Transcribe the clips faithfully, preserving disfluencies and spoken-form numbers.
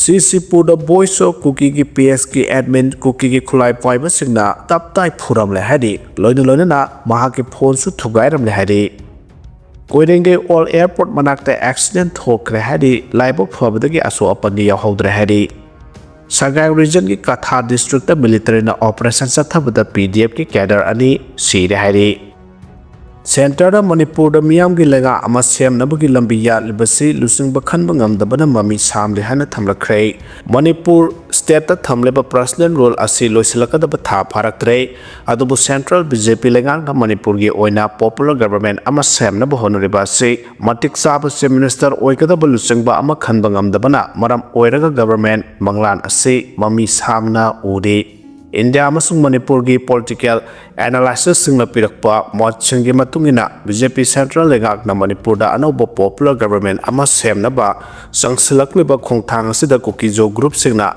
ꯁꯤ ꯁꯤ ꯄꯨꯔꯗ Voice of ꯀꯨꯀꯤꯒꯤ pageꯀꯤ admin ꯀꯨꯀꯤꯒꯤ ꯈꯨꯠꯂꯥꯏ ꯄꯥꯏꯕꯁꯤꯡꯅ ꯇꯞ ꯇꯥꯏ ꯐꯨꯔꯝꯂꯦ ꯍꯥꯏꯔꯤ꯫ ꯂꯣꯏꯅ ꯂꯣꯏꯅꯅ ꯃꯍꯥꯛꯀꯤ phoneꯁꯨ ꯊꯨꯒꯥꯏꯔꯝꯂꯦ ꯍꯥꯏꯔꯤ꯫ ꯀꯣꯏꯔꯦꯡꯒꯩ Old Airport ꯃꯅꯥꯛꯇ accident ꯊꯣꯛꯈ꯭ꯔꯦ ꯍꯥꯏꯔꯤ꯫ ꯂꯥꯏꯕꯛ ꯐꯕꯗꯒꯤ ꯑꯁꯣꯛ ꯑꯄꯟꯗꯤ ꯌꯥꯎꯍꯧꯗ꯭ꯔꯦ ꯍꯥꯏꯔꯤ꯫ ꯁꯒꯥꯏ regionꯒꯤ ꯀꯊꯥ districtꯇ militaryꯅ operation ꯆꯠꯊꯕꯗ P D Fꯀꯤ cadre ꯑꯅꯤ ꯁꯤꯔꯦ ꯍꯥꯏꯔꯤ꯫ Centreꯗ ꯃꯅꯤꯄꯨꯔꯗ ꯃꯤꯌꯥꯝꯒꯤ ꯂꯩꯉꯥꯛ ꯑꯃ ꯁꯦꯝꯅꯕꯒꯤ ꯂꯝꯕꯤ ꯌꯥꯠꯂꯤꯕꯁꯤ ꯂꯨꯆꯤꯡꯕ ꯈꯟꯕ ꯉꯝꯗꯕꯅ ꯃꯃꯤ ꯁꯥꯝꯂꯤ ꯍꯥꯏꯅ ꯊꯝꯂꯛꯈ꯭ꯔꯦ꯫ ꯃꯅꯤꯄꯨꯔ stateꯇ ꯊꯝꯂꯤꯕ personal rule ꯑꯁꯤ ꯂꯣꯏꯁꯤꯜꯂꯛꯀꯗꯕ ꯊꯥ ꯐꯥꯔꯛꯇ꯭ꯔꯦ꯫ ꯑꯗꯨꯕꯨ central B J P ꯂꯩꯉꯥꯛꯅ ꯃꯅꯤꯄꯨꯔꯒꯤ ꯑꯣꯏꯅ popular government ꯑꯃ ꯁꯦꯝꯅꯕ ꯍꯣꯠꯅꯔꯤꯕ ꯑꯁꯤ ꯃꯇꯤꯛ ꯆꯥꯕ Chief Minister ꯑꯣꯏꯒꯗꯕ ꯂꯨꯆꯤꯡꯕ ꯑꯃ ꯈꯟꯕ ꯉꯝꯗꯕꯅ ꯃꯔꯝ ꯑꯣꯏꯔꯒ government ꯃꯪꯂꯥꯟ ꯑꯁꯤ ꯃꯃꯤ ꯁꯥꯝꯅ ꯎꯔꯤ꯫ ꯏꯟꯗꯤꯌꯥ ꯑꯃꯁꯨꯡ ꯃꯅꯤꯄꯨꯔꯒꯤ political analysisꯁꯤꯡꯅ ꯄꯤꯔꯛꯄ ꯃꯣꯠꯁꯤꯡꯒꯤ ꯃꯇꯨꯡ ꯏꯟꯅ, B J P central ꯂꯩꯉꯥꯛꯅ ꯃꯅꯤꯄꯨꯔꯗ ꯑꯅꯧꯕ popular government ꯑꯃ ꯁꯦꯝꯅꯕ ꯆꯪꯁꯤꯜꯂꯛꯂꯤꯕ ꯈꯣꯡꯊꯥꯡ ꯑꯁꯤꯗ ꯀꯨꯀꯤꯖꯣ groupꯁꯤꯡꯅ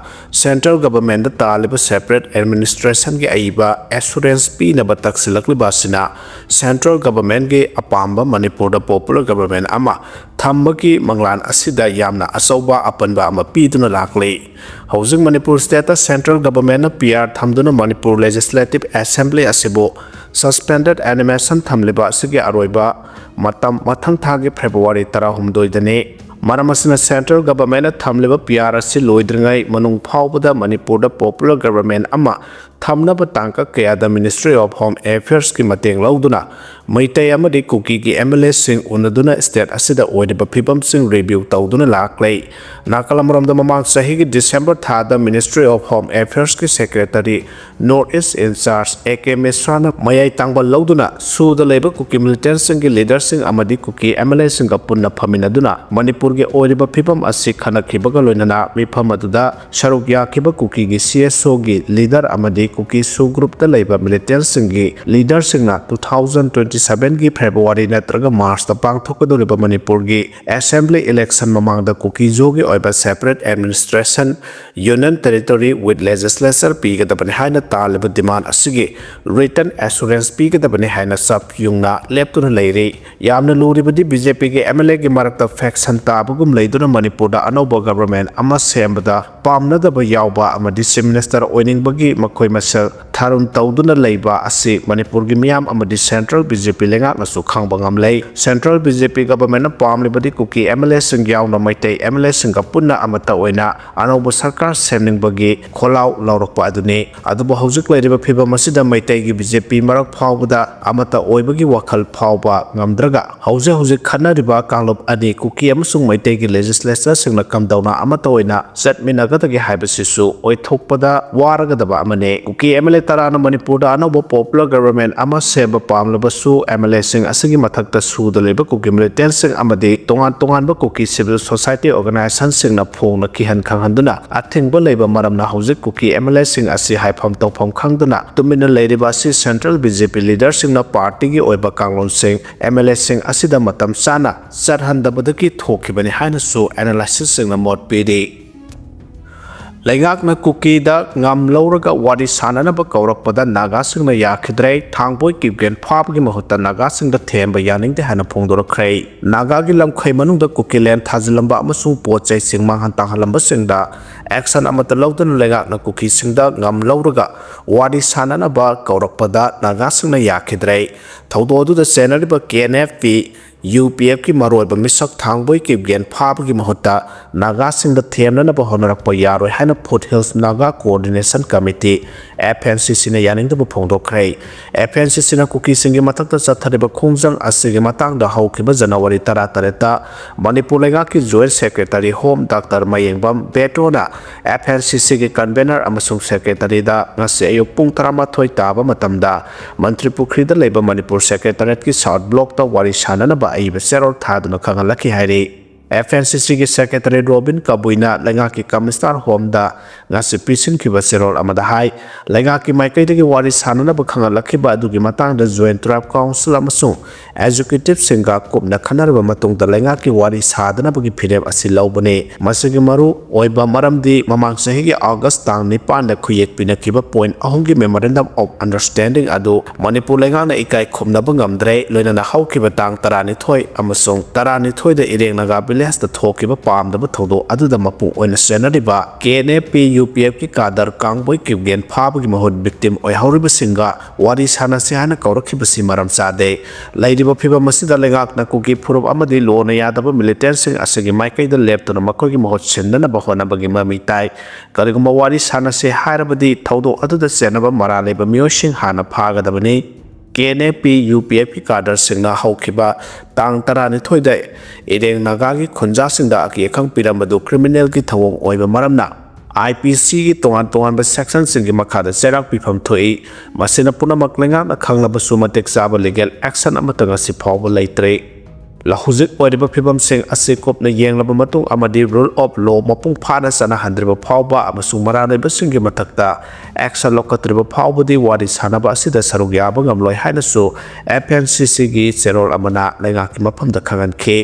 central governmentꯗ ꯇꯥꯜꯂꯤꯕ separate administrationꯒꯤ ꯑꯏꯕ assurance ꯄꯤꯅꯕ ꯇꯛꯁꯤꯜꯂꯛꯂꯤꯕ ꯑꯁꯤꯅ central governmentꯒꯤ ꯑꯄꯥꯝꯕ ꯃꯅꯤꯄꯨꯔꯗ popular government ꯑꯃ ꯊꯝꯕꯒꯤ ꯃꯪꯂꯥꯟ ꯑꯁꯤꯗ ꯌꯥꯝꯅ ꯑꯆꯧꯕ ꯑꯄꯟꯕ ꯑꯃ ꯄꯤꯗꯨꯅ ꯂꯥꯛꯂꯤ꯫ ꯍꯧꯖꯤꯛ ꯃꯅꯤꯄꯨꯔ stateꯇ central governmentꯅ P R ꯊꯝꯗꯨꯅ ꯃꯅꯤꯄꯨꯔ Legislative Assembly ꯑꯁꯤꯕꯨ suspended animation ꯊꯝꯂꯤꯕ ꯑꯁꯤꯒꯤ ꯑꯔꯣꯏꯕ ꯃꯇꯝ ꯃꯊꯪ ꯊꯥꯒꯤ February ꯇꯔꯥꯍꯨꯝꯗꯣꯏꯗꯅꯤ꯫ ꯃꯔꯝ ꯑꯁꯤꯅ central governmentꯅ ꯊꯝꯂꯤꯕ P R ꯑꯁꯤ ꯂꯣꯏꯗ꯭ꯔꯤꯉꯩ ꯃꯅꯨꯡ ꯐꯥꯎꯕꯗ ꯃꯅꯤꯄꯨꯔꯗ popular government ꯑꯃ ꯊꯝꯅꯕ ꯇꯥꯡꯀꯛ ꯀꯌꯥꯗ Ministry of Home Affairsꯀꯤ ꯃꯇꯦꯡ ꯂꯧꯗꯨꯅ ꯃꯩꯇꯩ ꯑꯃꯗꯤ ꯀꯨꯀꯤꯒꯤ M L Aꯁꯤꯡ ꯎꯅꯗꯨꯅ state ꯑꯁꯤꯗ ꯑꯣꯏꯔꯤꯕ ꯐꯤꯕꯝꯁꯤꯡ review ꯇꯧꯗꯨꯅ ꯂꯥꯛꯂꯦ꯫ ꯅꯥꯀꯜ ꯑꯃꯔꯣꯝꯗ, ꯃꯃꯥꯡ ꯆꯍꯤꯒꯤ December ꯊꯥꯗ Ministry of Home Affairsꯀꯤ secretary, North East in charge A K Mishraꯅ ꯃꯌꯥꯏ ꯇꯥꯡꯕ ꯂꯧꯗꯨꯅ ꯁꯨꯗ ꯂꯩꯕ ꯀꯨꯀꯤ militantꯁꯤꯡꯒꯤ leaderꯁꯤꯡ ꯑꯃꯗꯤ ꯀꯨꯀꯤ M L Aꯁꯤꯡꯒ ꯄꯨꯟꯅ ꯐꯝꯃꯤꯟꯅꯗꯨꯅ ꯃꯅꯤꯄꯨꯔꯒꯤ ꯑꯣꯏꯔꯤꯕ ꯐꯤꯕꯝ ꯑꯁꯤ ꯈꯟꯅꯈꯤꯕꯒ ꯂꯣꯏꯅꯅ ꯃꯤꯐꯝ ꯑꯗꯨꯗ ꯁꯔꯨꯛ ꯌꯥꯈꯤꯕ ꯀꯨꯀꯤꯒꯤ C S Oꯒꯤ leader ꯑꯃꯗꯤ ꯀꯨꯀꯤ ꯁꯨ ꯒ꯭ꯔꯨꯞꯇ ꯂꯩꯕ ꯃꯤꯂꯤꯇꯦꯟꯁꯤꯡꯒꯤ ꯂꯤꯗꯔꯁꯤꯡꯅ two thousand twenty seven ꯒꯤ ꯐꯦꯕ꯭ꯔꯨꯋꯥꯔꯤ ꯅꯠꯇ꯭ꯔꯒ ꯃꯥꯔꯆꯇ ꯄꯥꯡꯊꯣꯛꯀꯗꯧꯔꯤꯕ ꯃꯅꯤꯄꯨꯔꯒꯤ ꯑꯦꯁꯦꯝꯕ꯭ꯂꯤ ꯏꯂꯦꯛꯁꯟ ꯃꯃꯥꯡꯗ ꯀꯨꯀꯤ ꯖꯣꯒꯤ ꯑꯣꯏꯕ separate administration, union territory with legislature ꯄꯤꯒꯗꯕꯅꯤ ꯍꯥꯏꯅ ꯇꯥꯜꯂꯤꯕ ꯗꯤꯃꯥꯟ ꯑꯁꯤꯒꯤ written assurance ꯄꯤꯒꯗꯕꯅꯤ ꯍꯥꯏꯅ ꯆꯞ ꯌꯨꯡꯅ ꯂꯦꯞꯇꯨꯅ ꯂꯩꯔꯤ꯫ ꯌꯥꯝꯅ ꯂꯨꯔꯤꯕꯗꯤ ꯕꯤ ꯖꯦ ꯄꯤꯒꯤ ꯑꯦꯝ ꯑꯦꯜ ꯑꯦꯒꯤ ꯃꯔꯛꯇ faction ꯇꯥꯕꯒꯨꯝ ꯂꯩꯗꯨꯅ ꯃꯅꯤꯄꯨꯔꯗ ꯑꯅꯧꯕ government ꯑꯃ ꯁꯦꯝꯕꯗ ꯄꯥꯝꯅꯗꯕ ꯌꯥꯎꯕ ꯑꯃꯗꯤ Chief Minister ꯑꯣꯏꯅꯤꯡꯕꯒꯤ ꯃꯈꯣꯏ ꯃꯁꯦꯜ ꯊꯥꯔꯨꯝ ꯇꯧꯗꯨꯅ ꯂꯩꯕ ꯑꯁꯤ ꯃꯅꯤꯄꯨꯔꯒꯤ ꯃꯤꯌꯥꯝ ꯑꯃꯗꯤ central B J P ꯂꯩꯉꯥꯛꯅꯁꯨ ꯈꯪꯕ ꯉꯝꯂꯦ꯫ Central B J P government ꯅ ꯄꯥꯝꯂꯤꯕꯗꯤ ꯀꯨꯀꯤ M L A ꯁꯤꯡ ꯌꯥꯎꯅ ꯃꯩꯇꯩ M L A ꯁꯤꯡꯒ ꯄꯨꯟꯅ ꯑꯃꯠꯇ ꯑꯣꯏꯅ ꯑꯅꯧꯕ ꯁꯔꯀꯥꯔ ꯁꯦꯝꯅꯤꯡꯕꯒꯤ ꯈꯣꯜꯂꯥꯎ ꯂꯧꯔꯛꯄ ꯑꯗꯨꯅꯤ꯫ ꯑꯗꯨꯕꯨ ꯍꯧꯖꯤꯛ ꯂꯩꯔꯤꯕ ꯐꯤꯕꯝ ꯑꯁꯤꯗ ꯃꯩꯇꯩꯒꯤ B J P ꯃꯔꯛ ꯐꯥꯎꯕꯗ ꯑꯃꯠꯇ ꯑꯣꯏꯕꯒꯤ ꯋꯥꯈꯜ ꯐꯥꯎꯕ ꯉꯝꯗ꯭ꯔꯒ ꯍꯧꯖꯤꯛ ꯍꯧꯖꯤꯛ ꯈꯟꯅꯔꯤꯕ ꯀꯥꯡꯂꯨꯞ ꯑꯅꯤ ꯀꯨꯀꯤ ꯑꯃꯁꯨꯡ ꯃꯩꯇꯩꯒꯤ legislature ꯁꯤꯡꯅ ꯀꯝꯗꯧꯅ ꯑꯃꯠꯇ ꯑꯣꯏꯅ ꯆꯠꯃꯤꯟꯅꯒꯗꯒꯦ ꯍꯥꯏꯕꯁꯤꯁꯨ ꯑꯣꯏꯊꯣꯛꯄꯗ ꯋꯥꯔꯒꯗꯕ ꯑꯃꯅꯤ꯫ ꯀꯨꯀꯤ M L A ꯇꯔꯥꯅ ꯃꯅꯤꯄꯨꯔꯗ ꯑꯅꯧꯕ popular government ꯑꯃ ꯁꯦꯝꯕ ꯄꯥꯝꯂꯕꯁꯨ, M L A ꯁꯤꯡ ꯑꯁꯤꯒꯤ ꯃꯊꯛꯇ ꯁꯨꯗ ꯂꯩꯕ ꯀꯨꯀꯤ militant ꯁꯤꯡ ꯑꯃꯗꯤ ꯇꯣꯉꯥꯟ ꯇꯣꯉꯥꯟꯕ ꯀꯨꯀꯤ civil society organization ꯁꯤꯡꯅ ꯐꯣꯡꯅ ꯀꯤꯍꯟ ꯈꯪꯍꯟꯗꯨꯅ ꯑꯊꯤꯡꯕ ꯂꯩꯕ ꯃꯔꯝꯅ ꯍꯧꯖꯤꯛ ꯀꯨꯀꯤ M L A ꯁꯤꯡ ꯑꯁꯤ ꯍꯥꯏꯐꯝ ꯇꯧꯐꯝ ꯈꯪꯗꯅ ꯇꯨꯃꯤꯟꯅ ꯂꯩꯔꯤꯕ ꯑꯁꯤ central B J P leader ꯁꯤꯡꯅ party ꯒꯤ ꯑꯣꯏꯕ ꯀꯥꯡꯂꯣꯟꯁꯤꯡ M L A ꯁꯤꯡ ꯑꯁꯤꯗ ꯃꯇꯝ ꯆꯥꯅ ꯆꯠꯍꯟꯗꯕꯗꯒꯤ ꯊꯣꯛꯈꯤꯕꯅꯤ ꯍꯥꯏꯅꯁꯨ analyst ꯁꯤꯡꯅ ꯃꯣꯠ ꯄꯤꯔꯤ꯫ ꯂꯩꯉꯥꯛꯅ ꯀꯨꯀꯤꯗ ꯉꯝ ꯂꯧꯔꯒ ꯋꯥꯔꯤ ꯁꯥꯟꯅꯅꯕ ꯀꯧꯔꯛꯄꯗ ꯅꯥꯒꯥꯁꯤꯡꯅ ꯌꯥꯈꯤꯗ꯭ꯔꯦ꯫ ꯊꯥꯡꯕꯣꯏ ꯀꯤꯞꯒꯦꯟ ꯐꯥꯕꯒꯤ ꯃꯍꯨꯠꯇ ꯅꯥꯒꯥꯁꯤꯡꯗ ꯊꯦꯝꯕ ꯌꯥꯅꯤꯡꯗꯦ ꯍꯥꯏꯅ ꯐꯣꯡꯗꯣꯔꯛꯈ꯭ꯔꯦ꯫ ꯅꯥꯒꯥꯒꯤ ꯂꯝꯈꯩ ꯃꯅꯨꯡꯗ ꯀꯨꯀꯤꯂꯦꯟ ꯊꯥꯖꯤꯜꯂꯝꯕ ꯑꯃꯁꯨꯡ ꯄꯣꯠ ꯆꯩꯁꯤꯡ ꯃꯥꯡꯍꯟ ꯇꯥꯛꯍꯜꯂꯝꯕꯁꯤꯡꯗ action ꯑꯃꯠꯇ ꯂꯧꯗꯅ ꯂꯩꯉꯥꯛꯅ ꯀꯨꯀꯤꯁꯤꯡꯗ ꯉꯝ ꯂꯧꯔꯒ ꯋꯥꯔꯤ ꯁꯥꯟꯅꯅꯕ ꯀꯧꯔꯛꯄꯗ ꯅꯥꯒꯥꯁꯤꯡꯅ ꯌꯥꯈꯤꯗ꯭ꯔꯦ꯫ ꯊꯧꯗꯣꯛ ꯑꯗꯨꯗ ꯆꯦꯟꯅꯔꯤꯕ K N F ꯀꯤ U P F ꯀꯤ ꯃꯔꯨꯑꯣꯏꯕ ꯃꯤꯁꯛ ꯊꯥꯡꯕꯣꯏ ꯀꯤꯞꯒꯦꯟ ꯐꯥꯕꯒꯤ ꯃꯍꯨꯠꯇ ꯅꯥꯒꯥꯁꯤꯡꯗ ꯊꯦꯝꯅꯅꯕ ꯍꯣꯠꯅꯔꯛꯄ ꯌꯥꯔꯣꯏ ꯍꯥꯏꯅ Foothills Naga Coordination Committee, F N C C ꯅ ꯌꯥꯅꯤꯡꯗꯕ ꯐꯣꯡꯗꯣꯛꯈ꯭ꯔꯦ꯫ F N C C ꯅ ꯀꯨꯀꯤꯁꯤꯡꯒꯤ ꯃꯊꯛꯇ ꯆꯠꯊꯔꯤꯕ ꯈꯣꯡꯖꯪ ꯑꯁꯤꯒꯤ ꯃꯇꯥꯡꯗ ꯍꯧꯈꯤꯕ ꯖꯅꯋꯥꯔꯤ ꯇꯔꯥꯇꯔꯦꯠꯇ ꯃꯅꯤꯄꯨꯔ ꯂꯩꯉꯥꯛꯀꯤ Joint Secretary Home Doctor ꯃꯌꯦꯡꯕꯝ ꯕꯦꯇꯣꯅ F N C C ꯒꯤ convener ꯑꯃꯁꯨꯡ secretary ꯗ ꯉꯁꯤ ꯑꯌꯨꯛ ꯄꯨꯡ ꯇꯔꯥꯃꯥꯊꯣꯏ ꯇꯥꯕ ꯃꯇꯝꯗ ꯃꯟꯇ꯭ꯔꯤ ꯄꯨꯈ꯭ꯔꯤꯗ ꯂꯩꯕ ꯃꯅꯤꯄꯨꯔ Secretariat ꯀꯤ South Block ꯇ ꯋꯥꯔꯤ ꯁꯥꯟꯅꯅꯕ ꯑꯏꯕ ꯆꯦꯔꯣꯜ ꯊꯥꯗꯨꯅ ꯈꯪꯍꯜꯂꯛꯈꯤ ꯍꯥꯏꯔꯤ꯫ ꯑꯦꯐ ꯑꯦꯟ ꯁꯤ ꯁꯤꯒꯤ ꯁꯦꯀ꯭ꯔꯦꯇꯔꯤ ꯔꯣꯕꯤꯟ ꯀꯕꯨꯏꯅ ꯂꯩꯉꯥꯛꯀꯤ ꯀꯃꯤꯁꯅꯔ ꯍꯣꯝꯗ ꯉꯁꯤ ꯄꯤꯁꯤꯟꯈꯤꯕ ꯆꯦꯔꯣꯜ ꯑꯃꯗ ꯍꯥꯏ, ꯂꯩꯉꯥꯛꯀꯤ ꯃꯥꯏꯀꯩꯗꯒꯤ ꯋꯥꯔꯤ ꯁꯥꯅꯅꯕ ꯈꯪꯍꯜꯂꯛꯈꯤꯕ ꯑꯗꯨꯒꯤ ꯃꯇꯥꯡꯗ ꯖꯣꯏꯟꯠ ꯇ꯭ꯔꯥꯏꯕ ꯀꯥꯎꯟꯁꯤꯜ ꯑꯃꯁꯨꯡ ꯑꯦꯖꯨꯀꯦꯇꯤꯚꯁꯤꯡꯒ ꯀꯨꯞꯅ ꯈꯟꯅꯔꯕ ꯃꯇꯨꯡꯗ ꯂꯩꯉꯥꯛꯀꯤ ꯋꯥꯔꯤ ꯁꯥꯗꯅꯕꯒꯤ ꯐꯤꯔꯦꯞ ꯑꯁꯤ ꯂꯧꯕꯅꯤ꯫ ꯃꯁꯤꯒꯤ ꯃꯔꯨ ꯑꯣꯏꯕ ꯃꯔꯝꯗꯤ ꯃꯃꯥꯡ ꯆꯍꯤꯒꯤ ꯑꯣꯒꯁ ꯇꯥꯡ ꯅꯤꯄꯥꯟꯗ ꯈꯨꯌꯦꯛ ꯄꯤꯅꯈꯤꯕ ꯄꯣꯏꯟꯠ ꯑꯍꯨꯝꯒꯤ Memorandum of Understanding ꯑꯗꯨ ꯃꯅꯤꯄꯨꯔ ꯂꯩꯉꯥꯛꯅ ꯏꯀꯥꯏ ꯈꯨꯝꯅꯕ ꯉꯝꯗ꯭ꯔꯦ, ꯂꯣꯏꯅꯅ ꯍꯧꯈꯤꯕ ꯇꯥꯡ ꯇꯔꯥꯅꯤꯊꯣꯏ ꯑꯃꯁꯨꯡ ꯇꯔꯥꯅꯤꯊꯣꯏꯗ ꯏꯔꯦꯡ ꯅꯥꯒꯥ ꯚꯤꯂꯦꯖꯇ ꯊꯣꯛꯈꯤꯕ ꯄꯥꯝꯗꯕ ꯊꯧꯗꯣꯛ ꯑꯗꯨꯗ ꯃꯄꯨꯡ ꯑꯣꯏꯅ ꯆꯦꯟꯅꯔꯤꯕ ꯀꯦ ꯑꯦꯟ ꯑꯦ ꯄꯤ ꯌꯨ ꯄꯤ ꯑꯦꯐꯀꯤ ꯀꯥꯗꯔ ꯀꯥꯡꯕꯣꯏ ꯀꯤꯞꯒꯦꯟ ꯐꯥꯕꯒꯤ ꯃꯍꯨꯠ ꯚꯤꯛꯇꯤꯝ ꯑꯣꯏꯍꯧꯔꯤꯕꯁꯤꯡꯒ ꯋꯥꯔꯤ ꯁꯥꯅꯁꯤ ꯍꯥꯏꯅ ꯀꯧꯔꯛꯈꯤꯕꯁꯤ ꯃꯔꯝ ꯆꯥꯗꯦ꯫ ꯂꯩꯔꯤꯕ ꯐꯤꯚꯝ ꯑꯁꯤꯗ ꯂꯩꯉꯥꯛꯅ ꯀꯨꯀꯤ ꯐꯨꯔꯨꯞ ꯑꯃꯗꯤ ꯂꯣꯅ ꯌꯥꯗꯕ ꯃꯤꯂꯤꯇꯦꯟꯠꯁꯤꯡ ꯑꯁꯤꯒꯤ ꯃꯥꯏꯀꯩꯗ ꯂꯦꯞꯇꯨꯅ ꯃꯈꯣꯏꯒꯤ ꯃꯍꯨꯠ ꯁꯤꯟꯅꯅꯕ ꯍꯣꯠꯅꯕꯒꯤ ꯃꯃꯤ ꯇꯥꯏ꯫ ꯀꯔꯤꯒꯨꯝꯕ ꯋꯥꯔꯤ ꯁꯥꯅꯁꯤ ꯍꯥꯏꯔꯕꯗꯤ ꯊꯧꯗꯣꯛ ꯑꯗꯨꯗ ꯆꯦꯟꯅꯕ ꯃꯔꯥꯜ ꯂꯩꯕ ꯃꯤꯑꯣꯏꯁꯤꯡ ꯍꯥꯟꯅ ꯐꯥꯒꯗꯕꯅꯤ꯫ ꯀꯦ ꯑꯦꯟ ꯑꯦ ꯄꯤ ꯌꯨ ꯄꯤ ꯑꯦꯐꯀꯤ ꯀꯥꯗꯔꯁꯤꯡꯅ ꯍꯧꯈꯤꯕ ꯇꯥꯡ ꯇꯔꯥꯅꯤꯊꯣꯏꯗ ꯏꯔꯦꯡ ꯅꯥꯒꯥꯒꯤ ꯈꯨꯟꯖꯥꯁꯤꯡꯗ ꯑꯀꯤ ꯑꯈꯪ ꯄꯤꯔꯝꯕꯗꯨ ꯀ꯭ꯔꯤꯃꯤꯅꯦꯜꯒꯤ ꯊꯧꯑꯣꯡ ꯑꯣꯏꯕ ꯃꯔꯝꯅ ꯑꯥꯏ ꯄꯤ ꯁꯤꯒꯤ ꯇꯣꯉꯥꯟ ꯇꯣꯉꯥꯟꯕ ꯁꯦꯛꯁꯟꯁꯤꯡꯒꯤ ꯃꯈꯥꯗ ꯆꯩꯔꯥꯛ ꯄꯤꯐꯝ ꯊꯣꯛꯏ꯫ ꯃꯁꯤꯅ ꯄꯨꯝꯅꯃꯛ ꯂꯩꯉꯥꯛꯅ ꯈꯪꯂꯕꯁꯨ ꯃꯇꯤꯛ ꯆꯥꯕ ꯂꯤꯒꯦꯜ ꯑꯦꯛꯁꯟ ꯑꯃꯠꯇ ꯉꯁꯤ ꯐꯥꯎꯕ ꯂꯩꯇ꯭ꯔꯤ꯫ ꯂ-, ꯍꯧꯖꯤꯛ ꯑꯣꯏꯔꯤꯕ ꯐꯤꯕꯝꯁꯤꯡ ꯑꯁꯤ ꯀꯨꯞꯅ ꯌꯦꯡꯂꯕ ꯃꯇꯨꯡ ꯑꯃꯗꯤ ꯔꯨꯜ ꯑꯣꯐ ꯂꯣ ꯃꯄꯨꯡ ꯐꯥꯅ ꯆꯠꯅꯍꯟꯗ꯭ꯔꯤꯕ ꯐꯥꯎꯕ ꯑꯃꯁꯨꯡ ꯃꯔꯥꯜ ꯂꯩꯕꯁꯤꯡꯒꯤ ꯃꯊꯛꯇ ꯑꯦꯛꯁꯟ ꯂꯧꯈꯠꯇ꯭ꯔꯤꯕ ꯐꯥꯎꯕꯗꯤ ꯋꯥꯔꯤ ꯁꯥꯅꯕ ꯑꯁꯤꯗ ꯁꯔꯨꯛ ꯌꯥꯕ ꯉꯝꯂꯣꯏ ꯍꯥꯏꯅꯁꯨ ꯑꯦꯐ ꯑꯦꯟ ꯁꯤ ꯁꯤꯒꯤ ꯆꯦꯔꯣꯜ ꯑꯃꯅ ꯂꯩꯉꯥꯛꯀꯤ ꯃꯐꯝꯗ ꯈꯪꯍꯟꯈꯤ꯫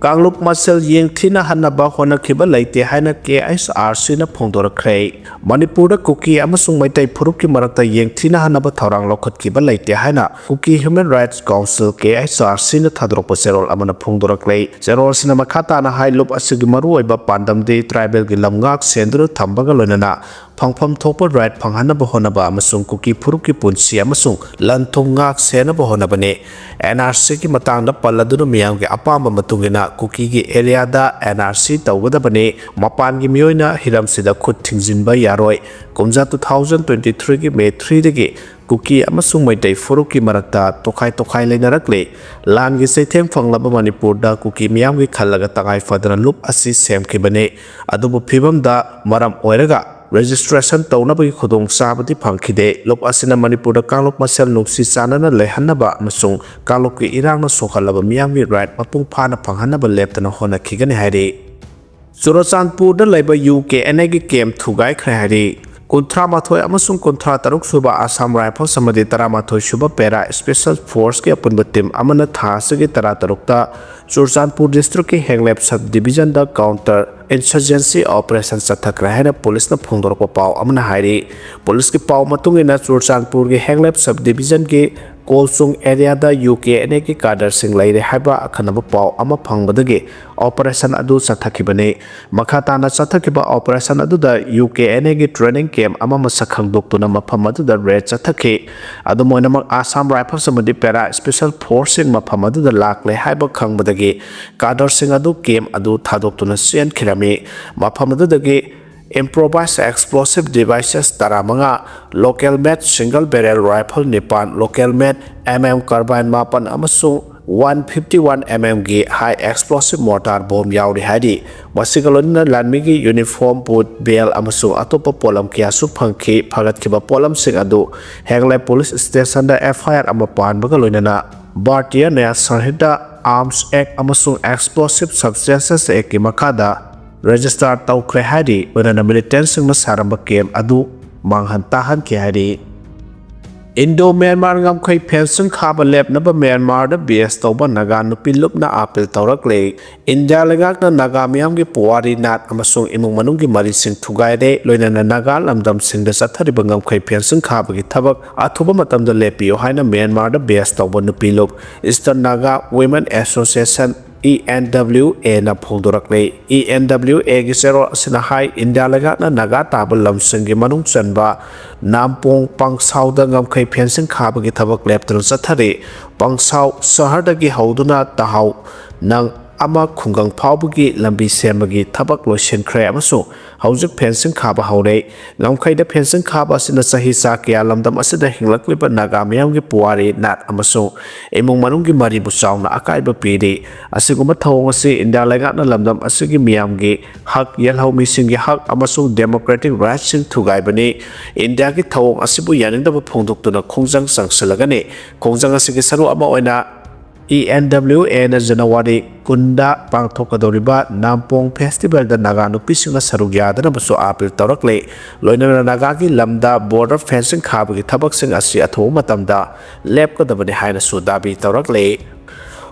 ꯀꯥꯡꯂꯨꯞ ꯃꯁꯦꯜ ꯌꯦꯡꯊꯤꯅꯍꯟꯅꯕ ꯍꯣꯠꯅꯈꯤꯕ ꯂꯩꯇꯦ ꯍꯥꯏꯅ ꯀꯦ ꯑꯩꯆ ꯑꯥꯔ ꯁꯤꯅ ꯐꯣꯡꯗꯣꯔꯛꯈ꯭ꯔꯦ꯫ ꯃꯅꯤꯄꯨꯔꯗ ꯀꯨꯀꯤ ꯑꯃꯁꯨꯡ ꯃꯩꯇꯩ ꯐꯨꯔꯨꯞꯀꯤ ꯃꯔꯛꯇ ꯌꯦꯡꯊꯤꯅꯍꯟꯅꯕ ꯊꯧꯔꯥꯡ ꯂꯧꯈꯠꯈꯤꯕ ꯂꯩꯇꯦ ꯍꯥꯏꯅ ꯀꯨꯀꯤ ꯍ꯭ꯌꯨꯃꯦꯟ ꯔꯥꯏꯠꯁ ꯀꯥꯎꯟꯁꯤꯜ, ꯀꯦ ꯑꯩꯆ ꯑꯥꯔ ꯁꯤꯅ ꯊꯥꯗꯣꯔꯛꯄ ꯆꯦꯔꯣꯜ ꯑꯃꯅ ꯐꯣꯡꯗꯣꯔꯛꯂꯦ꯫ ꯆꯦꯔꯣꯜꯁꯤꯅ ꯃꯈꯥ ꯇꯥꯅ ꯍꯥꯏ, ꯂꯨꯞ ꯑꯁꯤꯒꯤ ꯃꯔꯨꯑꯣꯏꯕ ꯄꯥꯟꯗꯝꯗꯤ ꯇ꯭ꯔꯥꯏꯕꯦꯜꯒꯤ ꯂꯝꯉꯥꯛ ꯁꯦꯟꯗꯨꯅ ꯊꯝꯕꯒ ꯂꯣꯏꯅꯅ ꯐꯪꯐꯝ ꯊꯣꯛꯄ ꯔꯥꯏꯠ ꯐꯪꯍꯟꯅꯕ ꯍꯣꯠꯅꯕ ꯑꯃꯁꯨꯡ ꯀꯨꯀꯤ ꯐꯨꯔꯨꯞꯀꯤ ꯄꯨꯟꯁꯤ ꯑꯃꯁꯨꯡ ꯂꯟ ꯊꯨꯝ ꯉꯥꯛ ꯁꯦꯟꯅꯕ ꯍꯣꯠꯅꯕꯅꯤ꯫ ꯑꯦꯟ ꯑꯥꯔ ꯁꯤꯒꯤ ꯃꯇꯥꯡꯗ ꯄꯜꯂꯗꯨꯅ ꯃꯤꯌꯥꯝꯒꯤ ꯑꯄꯥꯝꯕ ꯃꯇꯨꯡ ꯏꯟꯅ ꯀꯨꯀꯤꯒꯤ ꯑꯦꯔꯤꯌꯥꯗ ꯑꯦꯟ ꯑꯥꯔ ꯁꯤ ꯇꯧꯒꯗꯕꯅꯤ꯫ ꯃꯄꯥꯟꯒꯤ ꯃꯤꯑꯣꯏꯅ ꯍꯤꯔꯝꯁꯤꯗ ꯈꯨꯠ ꯊꯤꯡꯖꯤꯟꯕ ꯌꯥꯔꯣꯏ꯫ ꯀꯨꯝꯖꯥ two thousand twenty threeꯒꯤ May threeꯗꯒꯤ ꯀꯨꯀꯤ ꯑꯃꯁꯨꯡ ꯃꯩꯇꯩ ꯐꯨꯔꯨꯞꯀꯤ ꯃꯔꯛꯇ ꯇꯣꯈꯥꯏ ꯇꯣꯈꯥꯏ ꯂꯩꯅꯔꯛꯂꯤ꯫ ꯂꯥꯟꯒꯤ ꯆꯩꯊꯦꯡ ꯐꯪꯂꯕ ꯃꯅꯤꯄꯨꯔꯗ ꯀꯨꯀꯤ ꯃꯤꯌꯥꯝꯒꯤ ꯈꯜꯂꯒ ꯇꯉꯥꯏ ꯐꯗꯅ ꯂꯨꯞ ꯑꯁꯤ ꯁꯦꯝꯈꯤꯕꯅꯤ꯫ ꯑꯗꯨꯕꯨ ꯐꯤꯕꯝꯗ ꯃꯔꯝ ꯑꯣꯏꯔꯒ ꯔꯦꯖꯤꯁꯇ꯭ꯔꯦꯁꯟ ꯇꯧꯅꯕꯒꯤ ꯈꯨꯗꯣꯡꯆꯥꯕꯗꯤ ꯐꯪꯈꯤꯗꯦ꯫ ꯂꯨꯞ ꯑꯁꯤꯅ ꯃꯅꯤꯄꯨꯔꯗ ꯀꯥꯡꯂꯨꯞ ꯃꯁꯦꯜ ꯅꯨꯡꯁꯤ ꯆꯥꯟꯅꯅ ꯂꯩꯍꯟꯅꯕ ꯑꯃꯁꯨꯡ ꯀꯥꯡꯂꯨꯞꯀꯤ ꯏꯔꯥꯡꯅ ꯁꯣꯛꯍꯜꯂꯕ ꯃꯤꯌꯥꯝꯒꯤ ꯔꯥꯏꯠ ꯃꯄꯨꯡ ꯐꯥꯅ ꯐꯪꯍꯟꯅꯕ ꯂꯦꯞꯇꯅ ꯍꯣꯠꯅꯈꯤꯒꯅꯤ ꯍꯥꯏꯔꯤ꯫ ꯆꯨꯔꯆꯥꯟꯄꯨꯔꯗ ꯂꯩꯕ ꯌꯨ ꯀꯦ ꯑꯦꯟ ꯑꯦꯒꯤ ꯀꯦꯝꯞ ꯊꯨꯒꯥꯏꯈ꯭ꯔꯦ ꯍꯥꯏꯔꯤ꯫ ꯀꯨꯟꯊ꯭ꯔꯥ ꯃꯥꯊꯣꯏ ꯑꯃꯁꯨꯡ ꯀꯨꯟꯊ꯭ꯔꯥ ꯇꯔꯨꯛ ꯁꯨꯕ ꯑꯁꯥꯝ ꯔꯥꯏꯐꯜꯁ ꯑꯃꯗꯤ ꯇꯔꯥ ꯃꯥꯊꯣꯏ ꯁꯨꯕ ꯄꯦꯔꯥ ꯁ꯭ꯄꯦꯁꯦꯜ ꯐꯣꯔꯁꯀꯤ ꯑꯄꯨꯟꯕ ꯇꯤꯝ ꯑꯃꯅ ꯊꯥ ꯑꯁꯤꯒꯤ ꯇꯔꯥ ꯇꯔꯨꯛꯇ ꯆꯨꯔꯆꯥꯟꯄꯨꯔ ꯗꯤꯁꯇ꯭ꯔꯤꯛꯀꯤ ꯍꯦꯡꯂꯦꯞ ꯁꯕ ꯗꯤꯕꯤꯖꯟꯗ ꯀꯥꯎꯟꯇꯔ ꯏꯟꯁꯔꯖꯦꯟꯁꯤ ꯑꯣꯄꯔꯦꯁꯟ ꯆꯠꯊꯈ꯭ꯔꯦ ꯍꯥꯏꯅ ꯄꯨꯂꯤꯁꯅ ꯐꯣꯡꯗꯣꯔꯛꯄ ꯄꯥꯎ ꯑꯃꯅ ꯍꯥꯏꯔꯤ꯫ ꯄꯨꯂꯤꯁꯀꯤ ꯄꯥꯎ ꯃꯇꯨꯡ ꯏꯟꯅ, ꯆꯨꯔꯆꯥꯟꯄꯨꯔꯒꯤ ꯍꯦꯡꯂꯦꯞ ꯁꯕ ꯗꯤꯕꯤꯖꯟꯒꯤ ꯀꯣꯜꯆꯨꯡ ꯑꯦꯔꯤꯌꯥꯗ ꯌꯨ ꯀꯦ ꯑꯦꯟ ꯑꯦꯒꯤ ꯀꯥꯗꯔꯁꯤꯡ ꯂꯩꯔꯦ ꯍꯥꯏꯕ ꯑꯈꯟꯅꯕ ꯄꯥꯎ ꯑꯃ ꯐꯪꯕꯗꯒꯤ ꯑꯣꯄꯔꯦꯁꯟ ꯑꯗꯨ ꯆꯠꯊꯈꯤꯕꯅꯤ꯫ ꯃꯈꯥ ꯇꯥꯅ ꯆꯠꯊꯈꯤꯕ ꯑꯣꯄꯔꯦꯁꯟ ꯑꯗꯨꯗ ꯌꯨ ꯀꯦ ꯑꯦꯟ ꯑꯦꯒꯤ ꯇ꯭ꯔꯦꯅꯤꯡ ꯀꯦꯝꯞ ꯑꯃ ꯃꯁꯛ ꯈꯪꯗꯣꯛꯇꯨꯅ ꯃꯐꯝ ꯑꯗꯨꯗ ꯔꯦꯗ ꯆꯠꯊꯈꯤ꯫ ꯑꯗꯨꯝ ꯑꯣꯏꯅꯃꯛ, ꯑꯁꯥꯝ ꯔꯥꯏꯐꯜꯁ ꯑꯃꯗꯤ ꯄꯦꯔꯥ ꯁ꯭ꯄꯦꯁꯦꯜ ꯐꯣꯔꯁꯁꯤꯡ ꯃꯐꯝ ꯑꯗꯨꯗ ꯂꯥꯛꯂꯦ ꯍꯥꯏꯕ ꯈꯪꯕꯗꯒꯤ ꯀꯥꯗꯔꯁꯤꯡ ꯑꯗꯨ ꯀꯦꯝꯞ ꯑꯗꯨ ꯊꯥꯗꯣꯛꯇꯨꯅ ꯆꯦꯟꯈꯤꯔꯝꯃꯤ꯫ ꯃꯐꯝ ꯑꯗꯨꯗꯒꯤ ꯏꯝꯄ꯭ꯔꯣꯚꯥꯏꯖ ꯑꯦꯛꯁꯄ꯭ꯂꯣꯁꯤꯚ ꯗꯤꯚꯥꯏꯁꯦꯁ ꯇꯔꯥꯃꯉꯥ, ꯂꯣꯀꯦꯜ ꯃꯦꯗ ꯁꯤꯡꯒꯜ ꯕꯦꯔꯦꯜ ꯔꯥꯏꯐꯜ ꯅꯤꯄꯥꯟ, ꯂꯣꯀꯦꯜ ꯃꯦꯗ ꯑꯦꯝ ꯑꯦꯝ ꯀꯥꯔꯕꯥꯏꯟ ꯃꯥꯄꯟ ꯑꯃꯁꯨꯡ ꯋꯥꯟ ꯐꯤꯐꯇꯤ ꯋꯥꯟ ꯑꯦꯝ ꯑꯦꯝꯒꯤ ꯍꯥꯏ ꯑꯦꯛꯁꯄ꯭ꯂꯣꯁꯤꯚ ꯃꯣꯔꯇꯥꯔ ꯕꯣꯝ ꯌꯥꯎꯔꯤ ꯍꯥꯏꯔꯤ꯫ ꯃꯁꯤꯒ ꯂꯣꯏꯅꯅ ꯂꯥꯟꯃꯤꯒꯤ ꯌꯨꯅꯤꯐꯣꯔꯝ, ꯕꯨꯠ, ꯕꯦꯜ ꯑꯃꯁꯨꯡ ꯑꯇꯣꯞꯄ ꯄꯣꯠꯂꯝ ꯀꯌꯥꯁꯨ ꯐꯪꯈꯤ꯫ ꯐꯒꯠꯈꯤꯕ ꯄꯣꯠꯂꯝꯁꯤꯡ ꯑꯗꯨ ꯍꯦꯡꯂꯦ ꯄꯨꯂꯤꯁ ꯁ꯭ꯇꯦꯁꯟꯗ ꯑꯦꯐ ꯑꯥꯏ ꯑꯥꯔ ꯑꯃ ꯄꯥꯟꯕꯒ ꯂꯣꯏꯅꯅ ꯚꯥꯔꯇꯤꯌꯥ ꯅ꯭ꯌꯥꯌ ꯁꯪꯍꯤꯇꯥ, ꯑꯥꯔꯝꯁ ꯑꯦꯛ ꯑꯃꯁꯨꯡ ꯑꯦꯛꯁꯄ꯭ꯂꯣꯁꯤꯚ ꯁꯕꯁ꯭ꯇꯦꯟꯁꯦꯁ ꯑꯦꯛꯀꯤ ꯃꯈꯥꯗ ꯔꯦꯖꯤꯁꯇꯥꯔ ꯇꯧꯈ꯭ꯔꯦ ꯍꯥꯏꯔꯤ꯫ ꯂꯣꯏꯅꯅ ꯃꯤꯂꯤꯇꯦꯟꯠꯁꯤꯡꯅ ꯁꯥꯔꯝꯕ ꯀꯦꯝꯞ ꯑꯗꯨ ꯃꯥꯡꯍꯟ ꯇꯥꯍꯟꯈꯤ ꯍꯥꯏꯔꯤ꯫ ꯏꯟꯗꯣ ꯃ꯭ꯌꯥꯟꯃꯥꯔ ꯉꯝꯈꯩ ꯐꯦꯟꯁꯤꯡ ꯈꯥꯕ ꯂꯦꯞꯅꯕ ꯃ꯭ꯌꯥꯟꯃꯥꯔꯗ ꯕꯦꯖ ꯇꯧꯕ ꯅꯥꯒꯥ ꯅꯨꯄꯤ ꯂꯨꯞꯅ ꯑꯥꯄꯤꯜ ꯇꯧꯔꯛꯂꯦ꯫ ꯏꯟꯗꯤꯌꯥ ꯂꯩꯉꯥꯛꯅ ꯅꯥꯒꯥ ꯃꯤꯌꯥꯝꯒꯤ ꯄꯨꯋꯥꯔꯤ, ꯅꯥꯠ ꯑꯃꯁꯨꯡ ꯏꯃꯨꯡ ꯃꯅꯨꯡꯒꯤ ꯃꯔꯤꯁꯤꯡ ꯊꯨꯒꯥꯏꯔꯦ, ꯂꯣꯏꯅꯅ ꯅꯥꯒꯥ ꯂꯝꯗꯝꯁꯤꯡꯗ ꯆꯠꯊꯔꯤꯕ ꯉꯝꯈꯩ ꯐꯦꯟꯁꯤꯡ ꯈꯥꯕꯒꯤ ꯊꯕꯛ ꯑꯊꯨꯕ ꯃꯇꯝꯗ ꯂꯦꯞꯄꯤꯌꯨ ꯍꯥꯏꯅ ꯃ꯭ꯌꯥꯟꯃꯥꯔꯗ ꯕꯦꯖ ꯇꯧꯕ ꯅꯨꯄꯤ ꯂꯨꯞ Eastern Naga Women Association, E N W ꯑꯦꯅ ꯐꯣꯡꯗꯣꯔꯛꯂꯦ꯫ ꯏ ꯑꯦꯟ ꯗꯕ꯭ꯂꯤꯌꯨ ꯑꯦꯒꯤ ꯆꯦꯔꯣꯜ ꯑꯁꯤꯅ ꯍꯥꯏ, ꯏꯟꯗꯤꯌꯥ ꯂꯩꯉꯥꯛꯅ ꯅꯥꯒꯥ ꯇꯥꯕ ꯂꯝꯁꯤꯡꯒꯤ ꯃꯅꯨꯡ ꯆꯟꯕ ꯅꯥꯝꯄꯣꯡ ꯄꯪꯁꯥꯎꯗ ꯉꯝꯈꯩ ꯐꯦꯟꯁꯤꯡ ꯈꯥꯕꯒꯤ ꯊꯕꯛ ꯂꯦꯞꯇꯅ ꯆꯠꯊꯔꯤ꯫ ꯄꯪꯁꯥꯎ ꯁꯍꯔꯗꯒꯤ ꯍꯧꯗꯨꯅ ꯇꯍꯥꯎ ꯅꯪ ꯑꯃ ꯈꯨꯡꯒꯪ ꯐꯥꯎꯕꯒꯤ ꯂꯝꯕꯤ ꯁꯦꯝꯕꯒꯤ ꯊꯕꯛ ꯂꯣꯏꯁꯤꯟꯈ꯭ꯔꯦ ꯑꯃꯁꯨꯡ ꯍꯧꯖꯤꯛ fencing ꯈꯥꯕ ꯍꯧꯔꯦ꯫ ꯉꯝꯈꯩꯗ fencing ꯈꯥꯕ ꯑꯁꯤꯅ ꯆꯍꯤ ꯆꯥ ꯀꯌꯥ ꯂꯝꯗꯝ ꯑꯁꯤꯗ ꯍꯤꯡꯂꯛꯂꯤꯕ ꯅꯥꯒꯥ ꯃꯤꯌꯥꯝꯒꯤ ꯄꯨꯋꯥꯔꯤ, ꯅꯥꯠ ꯑꯃꯁꯨꯡ ꯏꯃꯨꯡ ꯃꯅꯨꯡꯒꯤ ꯃꯔꯤꯕꯨ ꯆꯥꯎꯅ ꯑꯀꯥꯏꯕ ꯄꯤꯔꯤ꯫ ꯑꯁꯤꯒꯨꯝꯕ ꯊꯧꯑꯣꯡ ꯑꯁꯤ ꯏꯟꯗꯤꯌꯥ ꯂꯩꯉꯥꯛꯅ ꯂꯝꯗꯝ ꯑꯁꯤꯒꯤ ꯃꯤꯌꯥꯝꯒꯤ ꯍꯛ, ꯌꯦꯜꯍꯧꯃꯤꯁꯤꯡꯒꯤ ꯍꯛ ꯑꯃꯁꯨꯡ democratic rightsꯁꯤꯡ ꯊꯨꯒꯥꯏꯕꯅꯤ꯫ ꯏꯟꯗꯤꯌꯥꯒꯤ ꯊꯧꯑꯣꯡ ꯑꯁꯤꯕꯨ ꯌꯥꯅꯤꯡꯗꯕ ꯐꯣꯡꯗꯣꯛꯇꯨꯅ ꯈꯣꯡꯖꯪ ꯆꯪꯁꯤꯜꯂꯒꯅꯤ꯫ ꯈꯣꯡꯖꯪ ꯑꯁꯤꯒꯤ ꯁꯔꯨꯛ ꯑꯃ ꯑꯣꯏꯅ E N W Aꯅ January ꯀꯨꯟꯗ ꯄꯥꯡꯊꯣꯛꯀꯗꯧꯔꯤꯕ ꯅꯥꯝꯄꯣꯡ festivalꯗ ꯅꯥꯒꯥ ꯅꯨꯄꯤꯁꯤꯡꯅ ꯁꯔꯨꯛ ꯌꯥꯗꯅꯕꯁꯨ appeal ꯇꯧꯔꯛꯂꯤ꯫ ꯂꯣꯏꯅꯅ ꯅꯥꯒꯥꯒꯤ ꯂꯝꯗ border fencing ꯈꯥꯕꯒꯤ ꯊꯕꯛꯁꯤꯡ ꯑꯁꯤ ꯑꯊꯨꯕ ꯃꯇꯝꯗ ꯂꯦꯞꯀꯗꯕꯅꯤ ꯍꯥꯏꯅꯁꯨ ꯗꯥꯕꯤ ꯇꯧꯔꯛꯂꯤ꯫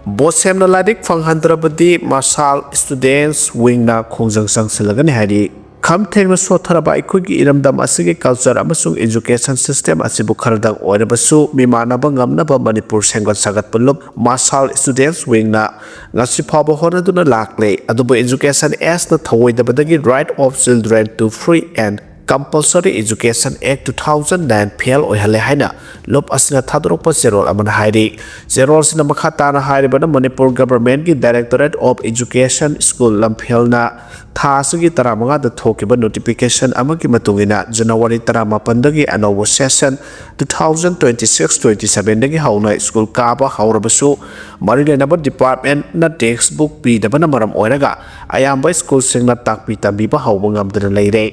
ꯕꯣꯁꯦꯝꯅ ꯂꯥꯏꯔꯤꯛ ꯐꯪꯍꯟꯗ꯭ꯔꯕꯗꯤ ꯃꯁꯥꯜ Students Wingꯅ ꯈꯣꯡꯖꯪ ꯆꯪꯁꯤꯜꯂꯒꯅꯤ ꯍꯥꯏꯔꯤ꯫ ꯈꯝ ꯊꯦꯡꯅ ꯁꯣꯠꯊꯔꯕ ꯑꯩꯈꯣꯏꯒꯤ ꯏꯔꯝꯗꯝ ꯑꯁꯤꯒꯤ culture ꯑꯃꯁꯨꯡ education system ꯑꯁꯤꯕꯨ ꯈꯔꯗꯪ ꯑꯣꯏꯔꯕꯁꯨ ꯃꯤꯃꯥꯟꯅꯕ ꯉꯝꯅꯕ ꯃꯅꯤꯄꯨꯔ ꯁꯦꯝꯒꯠ ꯁꯥꯒꯠꯄ ꯂꯨꯞ ꯃꯁꯥꯜ Students Wingꯅ ꯉꯁꯤ ꯐꯥꯎꯕ ꯍꯣꯠꯅꯗꯨꯅ ꯂꯥꯛꯂꯦ꯫ ꯑꯗꯨꯕꯨ Education Actꯅ ꯊꯧꯑꯣꯏꯗꯕꯗꯒꯤ Right of Children to Free and Compulsory Education Act two thousand nine fail ꯑꯣꯏꯍꯜꯂꯦ ꯍꯥꯏꯅ ꯂꯨꯞ ꯑꯁꯤꯅ ꯊꯥꯗꯣꯔꯛꯄ ꯆꯦꯔꯣꯜ ꯑꯃꯅ ꯍꯥꯏꯔꯤ꯫ ꯆꯦꯔꯣꯜꯁꯤꯅ ꯃꯈꯥ ꯇꯥꯅ ꯍꯥꯏꯔꯤꯕꯅ Manipur governmentꯀꯤ Directorate of Education School ꯂꯝꯐꯦꯜꯅ ꯊꯥ ꯑꯁꯤꯒꯤ ꯇꯔꯥꯃꯉꯥꯗ ꯊꯣꯛꯈꯤꯕ notification ꯑꯃꯒꯤ ꯃꯇꯨꯡ ꯏꯟꯅ January ꯇꯔꯥꯃꯥꯄꯟꯗꯒꯤ ꯑꯅꯧꯕ session two thousand twenty six twenty sevenꯗꯒꯤ ꯍꯧꯅ school ꯀꯥꯕ ꯍꯧꯔꯕꯁꯨ ꯃꯔꯤ ꯂꯩꯅꯕ departmentꯅ textbook ꯄꯤꯗꯕꯅ ꯃꯔꯝ ꯑꯣꯏꯔꯒ ꯑꯌꯥꯝꯕ schoolꯁꯤꯡꯅ ꯇꯥꯛꯄꯤ ꯇꯝꯕꯤꯕ ꯍꯧꯕ ꯉꯝꯗꯅ ꯂꯩꯔꯦ꯫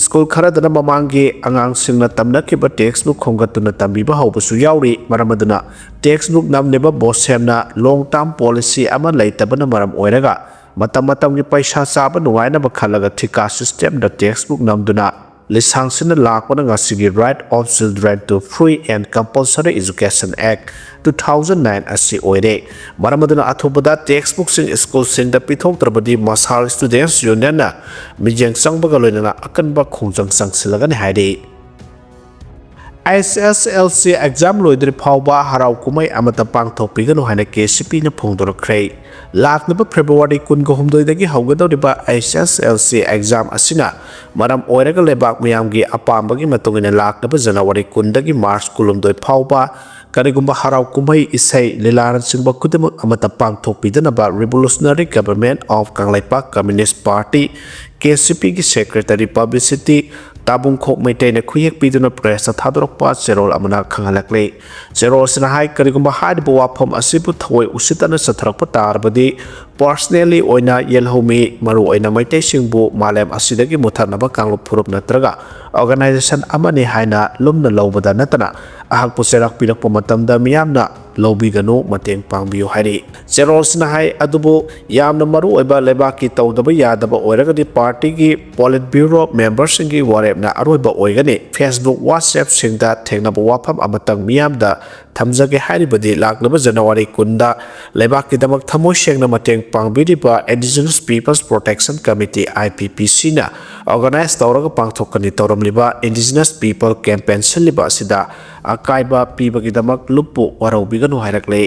School ꯈꯔꯗꯅ ꯃꯃꯥꯡꯒꯤ ꯑꯉꯥꯡꯁꯤꯡꯅ ꯇꯝꯅꯈꯤꯕ textbook ꯈꯣꯝꯒꯠꯇꯨꯅ ꯇꯝꯕꯤꯕ ꯍꯧꯕꯁꯨ ꯌꯥꯎꯔꯤ꯫ ꯃꯔꯝ ꯑꯗꯨꯅ textbook ꯅꯝꯂꯤꯕ ꯕꯣꯁꯦꯝꯅ long term policy ꯑꯃ ꯂꯩꯇꯕꯅ ꯃꯔꯝ ꯑꯣꯏꯔꯒ ꯃꯇꯝ ꯃꯇꯝꯒꯤ ꯄꯩꯁꯥ ꯆꯥꯕ ꯅꯨꯡꯉꯥꯏꯅꯕ ꯈꯜꯂꯒ ꯊꯤꯀꯥ systemꯗ textbook ꯅꯝꯗꯨꯅ ꯂꯤꯁꯥꯡꯁꯤꯟꯅ ꯂꯥꯛꯄꯅ ꯉꯁꯤꯒꯤ Right of Children to Free and Compulsory Education Act two thousand nine ꯑꯁꯤ ꯑꯣꯏꯔꯦ꯫ ꯃꯔꯝ ꯑꯗꯨꯅ ꯑꯊꯨꯕꯗ textbookꯁꯤꯡ schoolꯁꯤꯡꯗ ꯄꯤꯊꯣꯛꯇ꯭ꯔꯕꯗꯤ ꯃꯁꯥꯜ Students Unionꯅ ꯃꯤꯠꯌꯦꯡ ꯆꯪꯕꯒ ꯂꯣꯏꯅꯅ ꯑꯀꯟꯕ ꯈꯣꯡꯖꯪ ꯆꯪꯁꯤꯜꯂꯒꯅꯤ ꯍꯥꯏꯔꯤ꯫ H S L C exam ꯂꯣꯏꯗ꯭ꯔꯤ ꯐꯥꯎꯕ ꯍꯔꯥꯎ ꯀꯨꯝꯍꯩ ꯑꯃꯠꯇ ꯄꯥꯡꯊꯣꯛꯄꯤꯒꯅꯨ ꯍꯥꯏꯅ K C Pꯅ ꯐꯣꯡꯗꯣꯔꯛꯈ꯭ꯔꯦ꯫ ꯂꯥꯛꯂꯤꯕ February ꯀꯨꯟꯒ ꯍꯨꯝꯗꯣꯏꯗꯒꯤ ꯍꯧꯒꯗꯧꯔꯤꯕ H S L C exam ꯑꯁꯤꯅ ꯃꯔꯝ ꯑꯣꯏꯔꯒ ꯂꯩꯕꯥꯛ ꯃꯤꯌꯥꯝꯒꯤ ꯑꯄꯥꯝꯕꯒꯤ ꯃꯇꯨꯡ ꯏꯟꯅ ꯂꯥꯛꯂꯤꯕ January ꯀꯨꯟꯗꯒꯤ March ꯀꯨꯟꯍꯨꯝꯗꯣꯏ ꯐꯥꯎꯕ ꯀꯔꯤꯒꯨꯝꯕ ꯍꯔꯥꯎ ꯀꯨꯝꯍꯩ, ꯏꯁꯩ, ꯂꯤꯂꯥꯅꯆꯤꯡꯕ ꯈꯨꯗꯤꯡꯃꯛ ꯑꯃꯠꯇ ꯄꯥꯡꯊꯣꯛꯄꯤꯗꯅꯕ Revolutionary Government of Kangleipak Communist Party, K C P ꯒꯤ Secretary Publicity ꯇꯥꯕꯨꯡꯈꯣꯛ ꯃꯩꯇꯩꯅ ꯈꯨꯌꯦꯛ ꯄꯤꯗꯨꯅ press ꯇ ꯊꯥꯗꯣꯔꯛꯄ ꯆꯦꯔꯣꯜ ꯑꯃꯅ ꯈꯪꯍꯜꯂꯛꯂꯤ꯫ ꯆꯦꯔꯣꯜꯁꯤꯅ ꯍꯥꯏ, ꯀꯔꯤꯒꯨꯝꯕ ꯍꯥꯏꯔꯤꯕ ꯋꯥꯐꯝ ꯑꯁꯤꯕꯨ ꯊꯑꯣꯏ ꯎꯁꯤꯠꯇꯅ ꯆꯠꯊꯔꯛꯄ ꯇꯥꯔꯕꯗꯤ, personally ꯑꯣꯏꯅ ꯌꯦꯜꯍꯧꯃꯤ, ꯃꯔꯨꯑꯣꯏꯅ ꯃꯩꯇꯩꯁꯤꯡꯕꯨ ꯃꯥꯂꯦꯝ ꯑꯁꯤꯗꯒꯤ ꯃꯨꯠꯊꯠꯅꯕ ꯀꯥꯡꯂꯨꯞ ꯐꯨꯔꯨꯞ ꯅꯠꯇ꯭ꯔꯒ organization ꯑꯃꯅꯤ ꯍꯥꯏꯅ ꯂꯨꯝꯅ ꯂꯧꯕꯗ ꯅꯠꯇꯅ, ꯑꯩꯍꯥꯛꯄꯨ ꯆꯩꯔꯥꯛ ꯄꯤꯔꯛꯄ ꯃꯇꯝꯗ ꯃꯤꯌꯥꯝꯅ ꯂꯧꯕꯤꯒꯅꯨ, ꯃꯇꯦꯡ ꯄꯥꯡꯕꯤꯌꯨ ꯍꯥꯏꯔꯤ꯫ ꯆꯦꯔꯣꯜꯁꯤꯅ ꯍꯥꯏ, ꯑꯗꯨꯕꯨ ꯌꯥꯝꯅ ꯃꯔꯨ ꯑꯣꯏꯕ ꯂꯩꯕꯥꯛꯀꯤ ꯇꯧꯗꯕ ꯌꯥꯗꯕ ꯑꯣꯏꯔꯒꯗꯤ party ꯒꯤ Politburo member ꯁꯤꯡꯒꯤ ꯋꯥꯔꯦꯞꯅ ꯑꯔꯣꯏꯕ ꯑꯣꯏꯒꯅꯤ꯫ Facebook, WhatsApp ꯁꯤꯡꯗ ꯊꯦꯡꯅꯕ ꯋꯥꯐꯝ ꯑꯃꯇꯪ ꯃꯤꯌꯥꯝꯗ ꯊꯝꯖꯒꯦ ꯍꯥꯏꯔꯤꯕꯗꯤ, ꯂꯥꯛꯂꯤꯕ January ꯀꯨꯟꯗ ꯂꯩꯕꯥꯛꯀꯤꯗꯃꯛ ꯊꯃꯣꯏ ꯁꯦꯡꯅ ꯃꯇꯦꯡ ꯄꯥꯡꯕꯤꯔꯤꯕ Indigenous Peoples Protection Committee, I P P C ꯅ organize ꯇꯧꯔꯒ ꯄꯥꯡꯊꯣꯛꯀꯅꯤ ꯇꯧꯔꯝꯂꯤꯕ Indigenous People Campaign ꯁꯤꯜꯂꯤꯕ ꯑꯁꯤꯗ ꯑꯀꯥꯏꯕ ꯄꯤꯕꯒꯤꯗꯃꯛ ꯂꯨꯞꯄꯨ ꯋꯥꯔꯧꯕꯤꯒꯅꯨ ꯍꯥꯏꯔꯛꯂꯤ꯫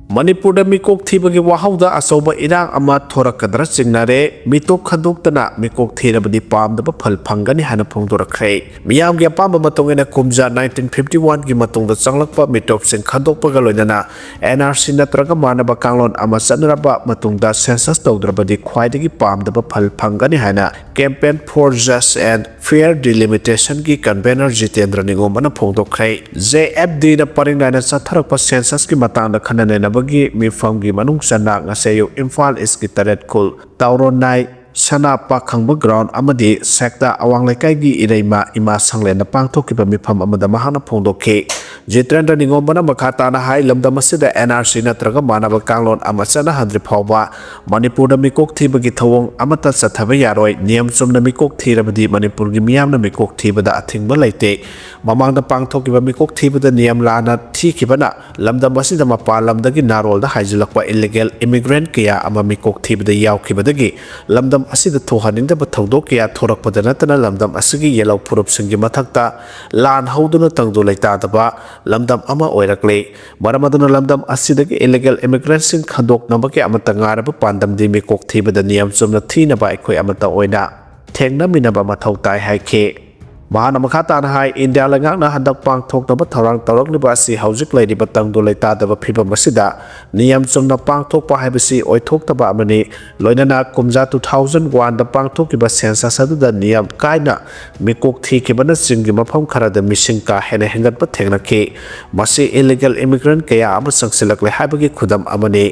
ꯃꯅꯤꯄꯨꯔꯗ ꯃꯤꯀꯣꯛ ꯊꯤꯕꯒꯤ ꯋꯥꯍꯧꯗ ꯑꯆꯧꯕ ꯏꯔꯥꯡ ꯑꯃ ꯊꯣꯔꯛꯀꯗ꯭ꯔꯥ ꯆꯤꯡꯅꯔꯦ꯫ ꯃꯤꯇꯣꯞ ꯈꯟꯗꯣꯛꯇꯅ ꯃꯤꯀꯣꯛ ꯊꯤꯔꯕꯗꯤ ꯄꯥꯝꯗꯕ ꯐꯜ ꯐꯪꯒꯅꯤ ꯍꯥꯏꯅ ꯐꯣꯡꯗꯣꯔꯛꯈ꯭ꯔꯦ꯫ ꯃꯤꯌꯥꯝꯒꯤ ꯑꯄꯥꯝꯕ ꯃꯇꯨꯡ ꯏꯟꯅ ꯀꯨꯝꯖꯥ nineteen fifty one ꯒꯤ ꯃꯇꯨꯡꯗ ꯆꯪꯂꯛꯄ ꯃꯤꯇꯣꯞꯁꯤꯡ ꯈꯟꯗꯣꯛꯄꯒ ꯂꯣꯏꯅꯅ N R C ꯅꯠꯇ꯭ꯔꯒ ꯃꯥꯟꯅꯕ ꯀꯥꯡꯂꯣꯟ ꯑꯃ ꯆꯠꯅꯔꯕ ꯃꯇꯨꯡꯗ census ꯇꯧꯗ꯭ꯔꯕꯗꯤ ꯈ꯭ꯋꯥꯏꯗꯒꯤ ꯄꯥꯝꯗꯕ ꯐꯜ ꯐꯪꯒꯅꯤ ꯍꯥꯏꯅ Campaign for Just and Fair Delimitation ꯒꯤ convener Jitendra ꯅꯤꯉꯣꯝꯕꯅ ꯐꯣꯡꯗꯣꯛꯈ꯭ꯔꯦ꯫ J F D ꯅ ꯄꯔꯤꯡ ꯅꯥꯏꯅ ꯆꯠꯊꯔꯛꯄ census ꯀꯤ ꯃꯇꯥꯡꯗ ꯈꯟꯅ ꯅꯩꯅꯕꯒꯤ ꯃꯤꯐꯝꯒꯤ ꯃꯅꯨꯡ ꯆꯟꯅ ꯉꯁꯤ ꯑꯌꯨꯛ ꯏꯝꯐꯥꯜ East ꯀꯤ ꯇꯔꯦꯠ ꯈꯨꯜ, ꯇꯥꯎꯔꯣꯟꯅꯥꯏ, ꯁꯅꯥ ꯄꯥꯈꯪꯕ ground ꯑꯃꯗꯤ ꯁꯦꯛꯇꯥ ꯑꯋꯥꯡ ꯂꯩꯀꯥꯏꯒꯤ ꯏꯔꯩꯃ ꯏꯃꯥ ꯁꯪꯂꯦꯟꯗ ꯄꯥꯡꯊꯣꯛꯈꯤꯕ ꯃꯤꯐꯝ ꯑꯃꯗ ꯃꯍꯥꯛꯅ ꯐꯣꯡꯗꯣꯛꯈꯤ꯫ ꯖꯤꯇꯦꯟꯗ꯭ꯔ ꯅꯤꯉꯣꯝꯕꯅ ꯃꯈꯥ ꯇꯥꯅ ꯍꯥꯏ, ꯂꯝꯗꯝ ꯑꯁꯤꯗ N R C ꯅꯠꯇ꯭ꯔꯒ ꯃꯥꯟꯅꯕ ꯀꯥꯡꯂꯣꯟ ꯑꯃ ꯆꯠꯅꯍꯟꯗ꯭ꯔꯤ ꯐꯥꯎꯕ ꯃꯅꯤꯄꯨꯔꯗ ꯃꯤꯀꯣꯛ ꯊꯤꯕꯒꯤ ꯊꯧꯑꯣꯡ ꯑꯃꯠꯇ ꯆꯠꯊꯕ ꯌꯥꯔꯣꯏ꯫ ꯅꯤꯌꯝ ꯆꯨꯝꯅ ꯃꯤꯀꯣꯛ ꯊꯤꯔꯕꯗꯤ ꯃꯅꯤꯄꯨꯔꯒꯤ ꯃꯤꯌꯥꯝꯅ ꯃꯤꯀꯣꯛ ꯊꯤꯕꯗ ꯑꯊꯤꯡꯕ ꯂꯩꯇꯦ꯫ ꯃꯃꯥꯡꯗ ꯄꯥꯡꯊꯣꯛꯈꯤꯕ ꯃꯤꯀꯣꯛ ꯊꯤꯕꯗ ꯅꯤꯌꯝ ꯂꯥꯟꯅ ꯊꯤꯈꯤꯕꯅ ꯂꯝꯗꯝ ꯑꯁꯤꯗ ꯃꯄꯥꯟ ꯂꯝꯗꯒꯤ ꯅꯥꯔꯣꯜꯗ ꯍꯥꯏꯖꯤꯜꯂꯛꯄ illegal immigrant ꯀꯌꯥ ꯑꯃ ꯃꯤꯀꯣꯛ ꯊꯤꯕꯗ ꯌꯥꯎꯈꯤꯕꯗꯒꯤ ꯂꯝꯗꯝ ꯑꯁꯤꯗ ꯊꯣꯛꯍꯟꯅꯤꯡꯗꯕ ꯊꯧꯗꯣꯛ ꯀꯌꯥ ꯊꯣꯔꯛꯄꯗ ꯅꯠꯇꯅ ꯂꯝꯗꯝ ꯑꯁꯤꯒꯤ ꯌꯦꯜꯍꯧ ꯐꯨꯔꯨꯞꯁꯤꯡꯒꯤ ꯃꯊꯛꯇ ꯂꯥꯟ ꯍꯧꯗꯨꯅ ꯇꯪꯗꯨ ꯂꯩꯇꯥꯗꯕ ꯂꯝꯗꯝ ꯑꯃ ꯑꯣꯏꯔꯛꯂꯤ꯫ ꯃꯔꯝ ꯑꯗꯨꯅ ꯂꯝꯗꯝ ꯑꯁꯤꯗꯒꯤ illegal immigrant ꯁꯤꯡ ꯈꯟꯗꯣꯛꯅꯕꯒꯤ ꯑꯃꯠꯇ ꯉꯥꯏꯔꯕ ꯄꯥꯟꯗꯝꯗꯤ ꯃꯤꯀꯣꯛ ꯊꯤꯕꯗ ꯅꯤꯌꯝ ꯆꯨꯝꯅ ꯊꯤꯅꯕ ꯑꯩꯈꯣꯏ ꯑꯃꯠꯇ ꯑꯣꯏꯅ ꯊꯦꯡꯅꯃꯤꯟꯅꯕ ꯃꯊꯧ ꯇꯥꯏ ꯍꯥꯏꯈꯤ꯫ ꯃꯍꯥꯛꯅ ꯃꯈꯥ ꯇꯥꯅ ꯍꯥꯏ, ꯏꯟꯗꯤꯌꯥ ꯂꯩꯉꯥꯛꯅ ꯍꯟꯗꯛ ꯄꯥꯡꯊꯣꯛꯅꯕ ꯊꯧꯔꯥꯡ ꯇꯧꯔꯛꯂꯤꯕ ꯑꯁꯤ ꯍꯧꯖꯤꯛ ꯂꯩꯔꯤꯕ ꯇꯪꯗꯨ ꯂꯩꯇꯥꯗꯕ ꯐꯤꯕꯝ ꯑꯁꯤꯗ ꯅꯤꯌꯝ ꯆꯨꯝꯅ ꯄꯥꯡꯊꯣꯛꯄ ꯍꯥꯏꯕꯁꯤ ꯑꯣꯏꯊꯣꯛꯇꯕ ꯑꯃꯅꯤ꯫ ꯂꯣꯏꯅꯅ ꯀꯨꯝꯖꯥ two thousand one ꯗ ꯄꯥꯡꯊꯣꯛꯈꯤꯕ census ꯑꯗꯨꯗ ꯅꯤꯌꯝ ꯀꯥꯏꯅ ꯃꯤꯀꯣꯛ ꯊꯤꯈꯤꯕꯅꯆꯤꯡꯒꯤ ꯃꯐꯝ ꯈꯔꯗ ꯃꯤꯁꯤꯡ ꯀꯥ ꯍꯦꯟꯅ ꯍꯦꯟꯒꯠꯄ ꯊꯦꯡꯅꯈꯤ꯫ ꯃꯁꯤ illegal immigrant ꯀꯌꯥ ꯑꯃ ꯆꯪꯁꯤꯜꯂꯛꯂꯦ ꯍꯥꯏꯕꯒꯤ ꯈꯨꯗꯝ ꯑꯃꯅꯤ꯫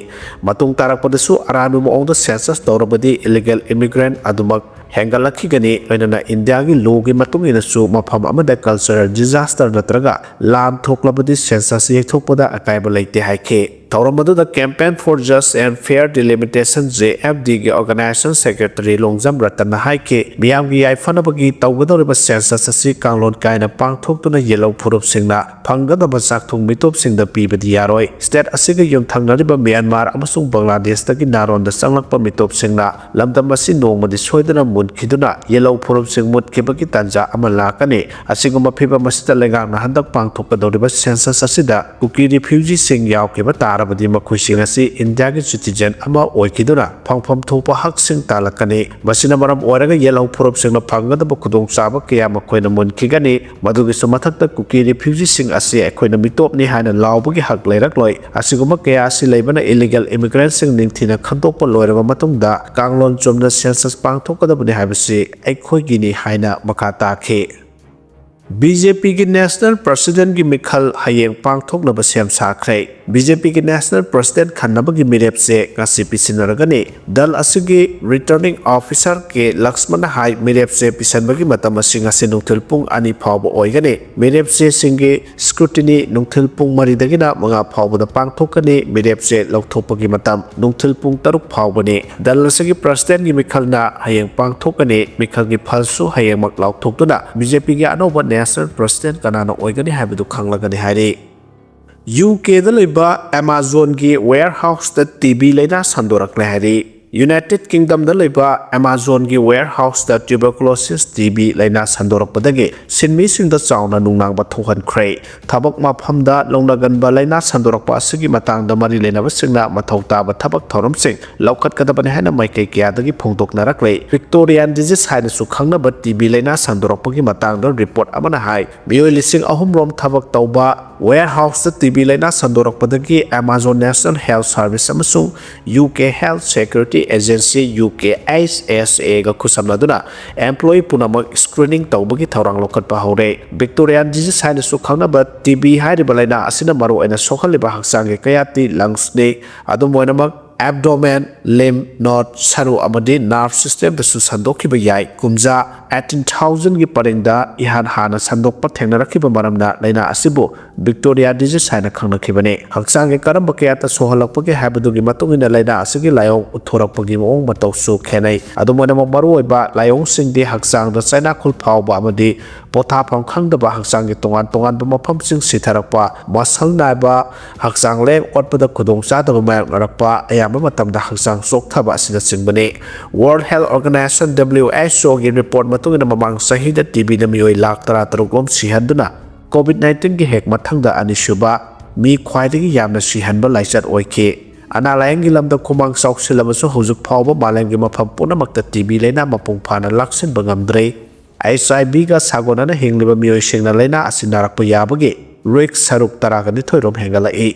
ꯃꯇꯨꯡ ꯇꯥꯔꯛꯄꯗꯁꯨ ꯑꯔꯥꯟꯕ ꯃꯑꯣꯡꯗ census ꯇꯧꯔꯕꯗꯤ illegal immigrant ꯑꯗꯨꯃꯛ ꯍꯦꯟꯒꯠꯂꯛꯈꯤꯒꯅꯤ꯫ ꯂꯣꯏꯅꯅ ꯏꯟꯗꯤꯌꯥꯒꯤ ꯂꯣꯒꯤ ꯃꯇꯨꯡ ꯏꯟꯅꯁꯨ ꯃꯐꯝ ꯑꯃꯗ cultural disaster ꯅꯠꯇ꯭ꯔꯒ ꯂꯥꯟ ꯊꯣꯛꯂꯕꯗꯤ census ꯌꯩꯊꯣꯛꯄꯗ ꯑꯀꯥꯏꯕ ꯂꯩꯇꯦ ꯍꯥꯏꯈꯤ꯫ ꯊꯧꯔꯝ ꯑꯗꯨꯗ Campaign for Just and Fair Delimitation, JFD ꯒꯤ organization secretary ꯂꯣꯡꯖꯝ ꯔꯇꯟꯅ ꯍꯥꯏꯈꯤ, ꯃꯤꯌꯥꯝꯒꯤ ꯌꯥꯏꯐꯅꯕꯒꯤ ꯇꯧꯒꯗꯧꯔꯤꯕ census ꯑꯁꯤ ꯀꯥꯡꯂꯣꯟ ꯀꯥꯏꯅ ꯄꯥꯡꯊꯣꯛꯇꯨꯅ ꯌꯦꯜꯍꯧ ꯐꯨꯔꯨꯞꯁꯤꯡꯅ ꯐꯪꯒꯗꯕ ꯆꯥꯛꯊꯨꯡ ꯃꯤꯇꯣꯞꯁꯤꯡꯗ ꯄꯤꯕꯗꯤ ꯌꯥꯔꯣꯏ꯫ State ꯑꯁꯤꯒ ꯌꯨꯝꯊꯪꯅꯔꯤꯕ ꯃ꯭ꯌꯥꯟꯃꯥꯔ ꯑꯃꯁꯨꯡ ꯕꯪꯒ꯭ꯂꯥꯗꯦꯁꯇꯒꯤ ꯅꯥꯔꯣꯟꯗ ꯆꯪꯂꯛꯄ ꯃꯤꯇꯣꯞꯁꯤꯡꯅ ꯂꯝꯗꯝ ꯑꯁꯤ ꯅꯣꯡꯃꯗꯤ ꯁꯣꯏꯗꯅ ꯃꯨꯟꯈꯤꯗꯨꯅ ꯌꯦꯜꯍꯧ ꯐꯨꯔꯨꯞꯁꯤꯡ ꯃꯨꯠꯈꯤꯕꯒꯤ ꯇꯥꯟꯖꯥ ꯑꯃ ꯂꯥꯛꯀꯅꯤ꯫ ꯑꯁꯤꯒꯨꯝꯕ ꯐꯤꯚꯝ ꯑꯁꯤꯗ ꯂꯩꯉꯥꯛꯅ ꯍꯟꯗꯛ ꯄꯥꯡꯊꯣꯛꯀꯗꯧꯔꯤꯕ census ꯑꯁꯤꯗ ꯀꯨꯀꯤ refugeeꯁꯤꯡ ꯌꯥꯎꯈꯤꯕ ꯇꯥꯔꯕꯗꯤ ꯃꯈꯣꯏꯁꯤꯡ ꯑꯁꯤ ꯏꯟꯗꯤꯌꯥꯒꯤ citizen ꯑꯃ ꯑꯣꯏꯈꯤꯗꯨꯅ ꯐꯪꯐꯝ ꯊꯣꯛꯄ ꯍꯛꯁꯤꯡ ꯇꯥꯜꯂꯛꯀꯅꯤ꯫ ꯃꯁꯤꯅ ꯃꯔꯝ ꯑꯣꯏꯔꯒ ꯌꯦꯜꯍꯧ ꯐꯨꯔꯨꯞꯁꯤꯡꯅ ꯐꯪꯒꯗꯕ ꯈꯨꯗꯣꯡꯆꯥꯕ ꯀꯌꯥ ꯃꯈꯣꯏꯅ ꯃꯨꯟꯈꯤꯒꯅꯤ꯫ ꯃꯗꯨꯒꯤꯁꯨ ꯃꯊꯛꯇ ꯀꯨꯀꯤ refugeeꯁꯤꯡ ꯑꯁꯤ ꯑꯩꯈꯣꯏꯅ ꯃꯤꯇꯣꯞꯅꯤ ꯍꯥꯏꯅ ꯂꯥꯎꯕꯒꯤ ꯍꯛ ꯂꯩꯔꯛꯂꯣꯏ꯫ ꯑꯁꯤꯒꯨꯝꯕ ꯀꯌꯥ ꯑꯁꯤ ꯂꯩꯕꯅ illegal immigrantꯁꯤꯡ ꯅꯤꯡꯊꯤꯅ ꯈꯟꯗꯣꯛꯄ ꯂꯣꯏꯔꯕ ꯃꯇꯨꯡꯗ ꯀꯥꯡꯂꯣꯟ ꯆꯨꯝꯅ census ꯄꯥꯡꯊꯣꯛꯀꯗꯕꯅꯤ ꯍꯥꯏꯕꯁꯤ ꯑꯩꯈꯣꯏꯒꯤꯅꯤ ꯍꯥꯏꯅ ꯃꯈꯥ ꯇꯥꯈꯤ꯫ BJPꯒꯤ national presidentꯀꯤ ꯃꯤꯈꯜ ꯍꯌꯦꯡ ꯄꯥꯡꯊꯣꯛꯅꯕ ꯁꯦꯝ ꯁꯥꯈ꯭ꯔꯦ꯫ BJPꯒꯤ national president ꯈꯟꯅꯕꯒꯤ ꯃꯤꯔꯦꯞꯁꯦ ꯉꯁꯤ ꯄꯤꯁꯤꯟꯅꯔꯒꯅꯤ꯫ ꯗꯜ ꯑꯁꯤꯒꯤ returning officer ꯀꯦ ꯂꯛꯁꯃꯟꯅ ꯍꯥꯏ, ꯃꯤꯔꯦꯞꯁꯦ ꯄꯤꯁꯟꯕꯒꯤ ꯃꯇꯝ ꯑꯁꯤ ꯉꯁꯤ ꯅꯨꯡꯊꯤꯜ ꯄꯨꯡ ꯑꯅꯤ ꯐꯥꯎꯕ ꯑꯣꯏꯒꯅꯤ꯫ ꯃꯤꯔꯦꯞꯁꯦꯁꯤꯡꯒꯤ scrutiny ꯅꯨꯡꯊꯤꯜ ꯄꯨꯡ ꯃꯔꯤꯗꯒꯤꯅ ꯃꯉꯥ ꯐꯥꯎꯕꯗ ꯄꯥꯡꯊꯣꯛꯀꯅꯤ꯫ ꯃꯤꯔꯦꯞꯁꯦ ꯂꯧꯊꯣꯛꯄꯒꯤ ꯃꯇꯝ ꯅꯨꯡꯊꯤꯜ ꯄꯨꯡ ꯇꯔꯨꯛ ꯐꯥꯎꯕꯅꯤ꯫ ꯗꯜ ꯑꯁꯤꯒꯤ presidentꯀꯤ ꯃꯤꯈꯜꯅ ꯍꯌꯦꯡ ꯄꯥꯡꯊꯣꯛꯀꯅꯤ꯫ ꯃꯤꯈꯜꯒꯤ ꯐꯜꯁꯨ ꯍꯌꯦꯡꯃꯛ ꯂꯥꯎꯊꯣꯛꯇꯨꯅ BJPꯒꯤ ꯑꯅꯧꯕ national president ꯀꯅꯥꯅ ꯑꯣꯏꯒꯅꯤ ꯍꯥꯏꯕꯗꯨ ꯈꯪꯂꯒꯅꯤ ꯍꯥꯏꯔꯤ꯫ UKꯗ ꯂꯩꯕ Amazonꯒꯤ warehouseꯇ TB ꯂꯥꯏꯅꯥ ꯁꯟꯗꯣꯔꯛꯂꯦ ꯍꯥꯏꯔꯤ꯫ ꯌꯨꯅꯥꯏꯇꯦꯗ ꯀꯤꯡꯗꯝꯗ ꯂꯩꯕ ꯑꯦꯃꯥꯖꯣꯟꯒꯤ ꯋꯦꯌꯔꯍꯥꯎꯁꯇ ꯇ꯭ꯌꯨꯕꯔꯀꯨꯂꯣꯁꯤꯁ ꯇꯤ ꯕꯤ ꯂꯥꯏꯅꯥ ꯁꯟꯗꯣꯔꯛꯄꯗꯒꯤ ꯁꯤꯟꯃꯤꯁꯤꯡꯗ ꯆꯥꯎꯅ ꯅꯨꯡꯅꯥꯡꯕ ꯊꯣꯛꯍꯟꯈ꯭ꯔꯦ꯫ ꯊꯕꯛ ꯃꯐꯝꯗ ꯂꯧꯅꯒꯟꯕ ꯂꯥꯏꯅꯥ ꯁꯟꯗꯣꯔꯛꯄ ꯑꯁꯤꯒꯤ ꯃꯇꯥꯡꯗ ꯃꯔꯤ ꯂꯩꯅꯕꯁꯤꯡꯅ ꯃꯊꯧ ꯇꯥꯕ ꯊꯕꯛ ꯊꯧꯔꯝꯁꯤꯡ ꯂꯧꯈꯠꯀꯗꯕꯅꯤ ꯍꯥꯏꯅ ꯃꯥꯏꯀꯩ ꯀꯌꯥꯗꯒꯤ ꯐꯣꯡꯗꯣꯛꯅꯔꯛꯂꯦ꯫ ꯚꯤꯛꯇꯣꯔꯤꯌꯥꯟ ꯗꯤꯖꯤꯁ ꯍꯥꯏꯅꯁꯨ ꯈꯪꯅꯕ ꯇꯤ ꯕꯤ ꯂꯥꯏꯅꯥ ꯁꯟꯗꯣꯔꯛꯄꯒꯤ ꯃꯇꯥꯡꯗ ꯔꯤꯄꯣꯔꯠ ꯑꯃꯅ ꯍꯥꯏ, ꯃꯤꯑꯣꯏ ꯂꯤꯁꯤꯡ ꯑꯍꯨꯝ ꯔꯣꯝ ꯊꯕꯛ ꯇꯧꯕ ꯋꯦꯌꯔꯍꯥꯎꯁꯇ ꯇꯤ ꯕꯤ ꯂꯥꯏꯅꯥ ꯁꯟꯗꯣꯔꯛꯄꯗꯒꯤ ꯑꯦꯃꯥꯖꯣꯟ ꯅꯦꯁꯅꯦꯜ ꯍꯦꯜꯊ ꯁꯔꯚꯤꯁ ꯑꯃꯁꯨꯡ U K health security agency, U K S S ꯑꯦꯒ ꯈꯨꯠꯁꯝꯅꯗꯨꯅ ꯑꯦꯝꯄ꯭ꯂꯣꯌꯤ ꯄꯨꯝꯅꯃꯛ ꯁ꯭ꯀ꯭ꯔꯤꯅꯤꯡ ꯇꯧꯕꯒꯤ ꯊꯧꯔꯥꯡ ꯂꯧꯈꯠꯄ ꯍꯧꯔꯦ꯫ ꯚꯤꯛꯇꯣꯔꯤꯌꯥꯟ ꯗꯤꯖꯤꯁ ꯍꯥꯏꯅꯁꯨ ꯈꯪꯅꯕ ꯇꯤ ꯕꯤ ꯍꯥꯏꯔꯤꯕ ꯂꯥꯏꯅꯥ ꯑꯁꯤꯅ ꯃꯔꯨꯑꯣꯏꯅ ꯁꯣꯛꯍꯜꯂꯤꯕ ꯍꯛꯆꯥꯡꯒꯤ ꯀꯌꯥꯠꯇꯤ ꯂꯪꯁꯅꯤ꯫ ꯑꯗꯨꯝ ꯑꯣꯏꯅꯃꯛ, ꯑꯦꯕꯗꯣꯃꯦꯟ, ꯂꯤꯝꯐ ꯅꯣꯗ, ꯁꯔꯨ ꯑꯃꯗꯤ ꯅꯔꯚ ꯁꯤꯁꯇꯦꯝꯗꯁꯨ ꯁꯟꯗꯣꯛꯈꯤꯕ ꯌꯥꯏ꯫ ꯀꯨꯝꯖꯥ ꯑꯩꯠꯇꯤꯟ ꯊꯥꯎꯖꯟꯒꯤ ꯄꯔꯤꯡꯗ ꯏꯍꯥꯟ ꯍꯥꯟꯅ ꯁꯟꯗꯣꯛꯄ ꯊꯦꯡꯅꯔꯛꯈꯤꯕ ꯃꯔꯝꯅ ꯂꯥꯏꯅꯥ ꯑꯁꯤꯕꯨ ꯚꯤꯛꯇꯣꯔꯤꯌꯥ ꯗꯤꯖꯤꯁ ꯍꯥꯏꯅ ꯈꯪꯅꯈꯤꯕꯅꯤ꯫ ꯍꯛꯆꯥꯡꯒꯤ ꯀꯔꯝꯕ ꯀꯌꯥꯠꯇ ꯁꯣꯛꯍꯜꯂꯛꯄꯒꯦ ꯍꯥꯏꯕꯗꯨꯒꯤ ꯃꯇꯨꯡ ꯏꯟꯅ ꯂꯥꯏꯅꯥ ꯑꯁꯤꯒꯤ ꯂꯥꯏꯑꯣꯡ ꯎꯠꯊꯣꯔꯛꯄꯒꯤ ꯃꯑꯣꯡ ꯃꯇꯧꯁꯨ ꯈꯦꯠꯅꯩ꯫ ꯑꯗꯨꯝ ꯑꯣꯏꯅꯃꯛ, ꯃꯔꯨꯑꯣꯏꯕ ꯂꯥꯏꯑꯣꯡꯁꯤꯡꯗꯤ ꯍꯛꯆꯥꯡꯗ ꯆꯩꯅꯥꯈꯨꯜ ꯐꯥꯎꯕ ꯑꯃꯗꯤ ꯄꯣꯊꯥꯐꯝ ꯈꯪꯗꯕ, ꯍꯛꯆꯥꯡꯒꯤ ꯇꯣꯉꯥꯟ ꯇꯣꯉꯥꯟꯕ ꯃꯐꯝꯁꯤꯡ ꯁꯤꯊꯔꯛꯄ, ꯃꯁꯜ ꯅꯥꯏꯕ, ꯍꯛꯆꯥꯡ ꯂꯦꯡ ꯑꯣꯠꯄꯗ ꯈꯨꯗꯣꯡꯆꯥꯗꯕ ꯃꯥꯌꯣꯛꯅꯔꯛꯄ, ꯑꯌꯥꯝꯕ ꯃꯇꯝꯗ ꯍꯛꯆꯥꯡ ꯆꯣꯛꯊꯕ ꯑꯁꯤꯅꯆꯤꯡꯕꯅꯤ꯫ World Health Organization, W H O ꯒꯤ ꯔꯤꯄꯣꯔꯠ ꯃꯇꯨꯡ ꯏꯟꯅ, ꯃꯃꯥꯡ ꯆꯍꯤꯗ ꯇꯤ ꯕꯤꯅ ꯃꯤꯑꯣꯏ ꯂꯥꯈ ꯇꯔꯥ ꯇꯔꯨꯛ ꯔꯣꯝ ꯁꯤꯍꯟꯗꯨꯅ ꯀꯣꯚꯤꯗ ꯅꯥꯏꯟꯇꯤꯟꯒꯤ ꯍꯦꯛ ꯃꯊꯪꯗ ꯑꯅꯤꯁꯨꯕ ꯃꯤ ꯈ꯭ꯋꯥꯏꯗꯒꯤ ꯌꯥꯝꯅ ꯁꯤꯍꯟꯕ ꯂꯥꯏꯆꯠ ꯑꯣꯏꯈꯤ꯫ ꯑꯅꯥ ꯂꯥꯌꯦꯡꯒꯤ ꯂꯝꯗ ꯈꯨꯃꯥꯡ ꯆꯥꯎꯁꯤꯜꯂꯕꯁꯨ, ꯍꯧꯖꯤꯛ ꯐꯥꯎꯕ ꯃꯥꯂꯦꯝꯒꯤ ꯃꯐꯝ ꯄꯨꯝꯅꯃꯛꯇ ꯇꯤ ꯕꯤ ꯂꯥꯏꯅꯥ ꯃꯄꯨꯡ ꯐꯥꯅ ꯂꯥꯛꯁꯤꯟꯕ ꯉꯝꯗ꯭ꯔꯤ꯫ ꯑꯩꯆ ꯑꯥꯏ ꯚꯤꯒ ꯁꯥꯒꯣꯟꯅꯅ ꯍꯤꯡꯂꯤꯕ ꯃꯤꯑꯣꯏꯁꯤꯡꯅ ꯂꯥꯏꯅꯥ ꯑꯁꯤ ꯅꯥꯔꯛꯄ ꯌꯥꯕꯒꯤ ꯔꯤꯁ꯭ꯛ ꯁꯔꯨꯛ ꯇꯔꯥꯒ ꯅꯤꯊꯣꯏ ꯔꯣꯝ ꯍꯦꯟꯒꯠꯂꯛꯏ꯫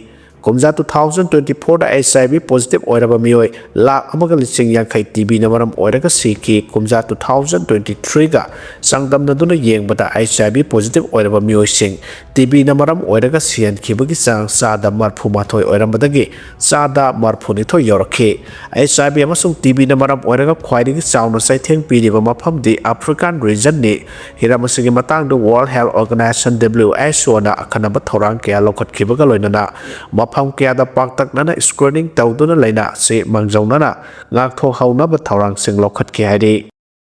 ꯀꯨꯝꯖꯥ two thousand twenty fourꯗ ꯑꯩꯆ ꯑꯥꯏ ꯚꯤ ꯄꯣꯖꯤꯇꯤꯚ ꯑꯣꯏꯔꯕ ꯃꯤꯑꯣꯏ ꯂꯥꯈ ꯑꯃꯒ ꯂꯤꯁꯤꯡ ꯌꯥꯡꯈꯩ ꯇꯤ ꯕꯤꯅ ꯃꯔꯝ ꯑꯣꯏꯔꯒ ꯁꯤꯈꯤ꯫ ꯀꯨꯝꯖꯥ two thousand twenty threeꯒ ꯆꯥꯡꯗꯝꯅꯗꯨꯅ ꯌꯦꯡꯕꯗ, ꯑꯩꯆ ꯑꯥꯏ ꯚꯤ ꯄꯣꯖꯤꯇꯤꯚ ꯑꯣꯏꯔꯕ ꯃꯤꯑꯣꯏꯁꯤꯡ ꯇꯤ ꯕꯤꯅ ꯃꯔꯝ ꯑꯣꯏꯔꯒ ꯁꯤꯍꯟꯈꯤꯕꯒꯤ ꯆꯥꯡ ꯆꯥꯗ ꯃꯔꯐꯨ ꯃꯥꯊꯣꯏ ꯑꯣꯏꯔꯝꯕꯗꯒꯤ ꯆꯥꯗ ꯃꯔꯐꯨ ꯅꯤꯊꯣꯏ ꯌꯧꯔꯛꯈꯤ꯫ ꯑꯩꯆ ꯑꯥꯏ ꯚꯤ ꯑꯃꯁꯨꯡ ꯇꯤ ꯕꯤꯅ ꯃꯔꯝ ꯑꯣꯏꯔꯒ ꯈ꯭ꯋꯥꯏꯗꯒꯤ ꯆꯥꯎꯅ ꯆꯩꯊꯦꯡ ꯄꯤꯔꯤꯕ ꯃꯐꯝꯗꯤ ꯑꯐ꯭ꯔꯤꯀꯥꯟ ꯔꯤꯖꯟꯅꯤ꯫ ꯍꯤꯔꯝ ꯑꯁꯤꯒꯤ ꯃꯇꯥꯡꯗ World Health Organization, W H O ꯅ ꯑꯈꯟꯅꯕ ꯊꯧꯔꯥꯡ ꯀꯌꯥ ꯂꯧꯈꯠꯈꯤꯕꯒ ꯂꯣꯏꯅꯅ ꯃꯐꯝ ꯀꯌꯥꯗ ꯄꯥꯛꯇꯛꯅꯅ ꯁ꯭ꯀ꯭ꯔꯤꯅꯤꯡ ꯇꯧꯗꯨꯅ ꯂꯥꯏꯅꯥ ꯑꯁꯤ ꯃꯥꯡꯖꯧꯅꯅ ꯉꯥꯛꯊꯣꯛꯍꯧꯅꯕ ꯊꯧꯔꯥꯡꯁꯤꯡ ꯂꯧꯈꯠꯈꯤ ꯍꯥꯏꯔꯤ꯫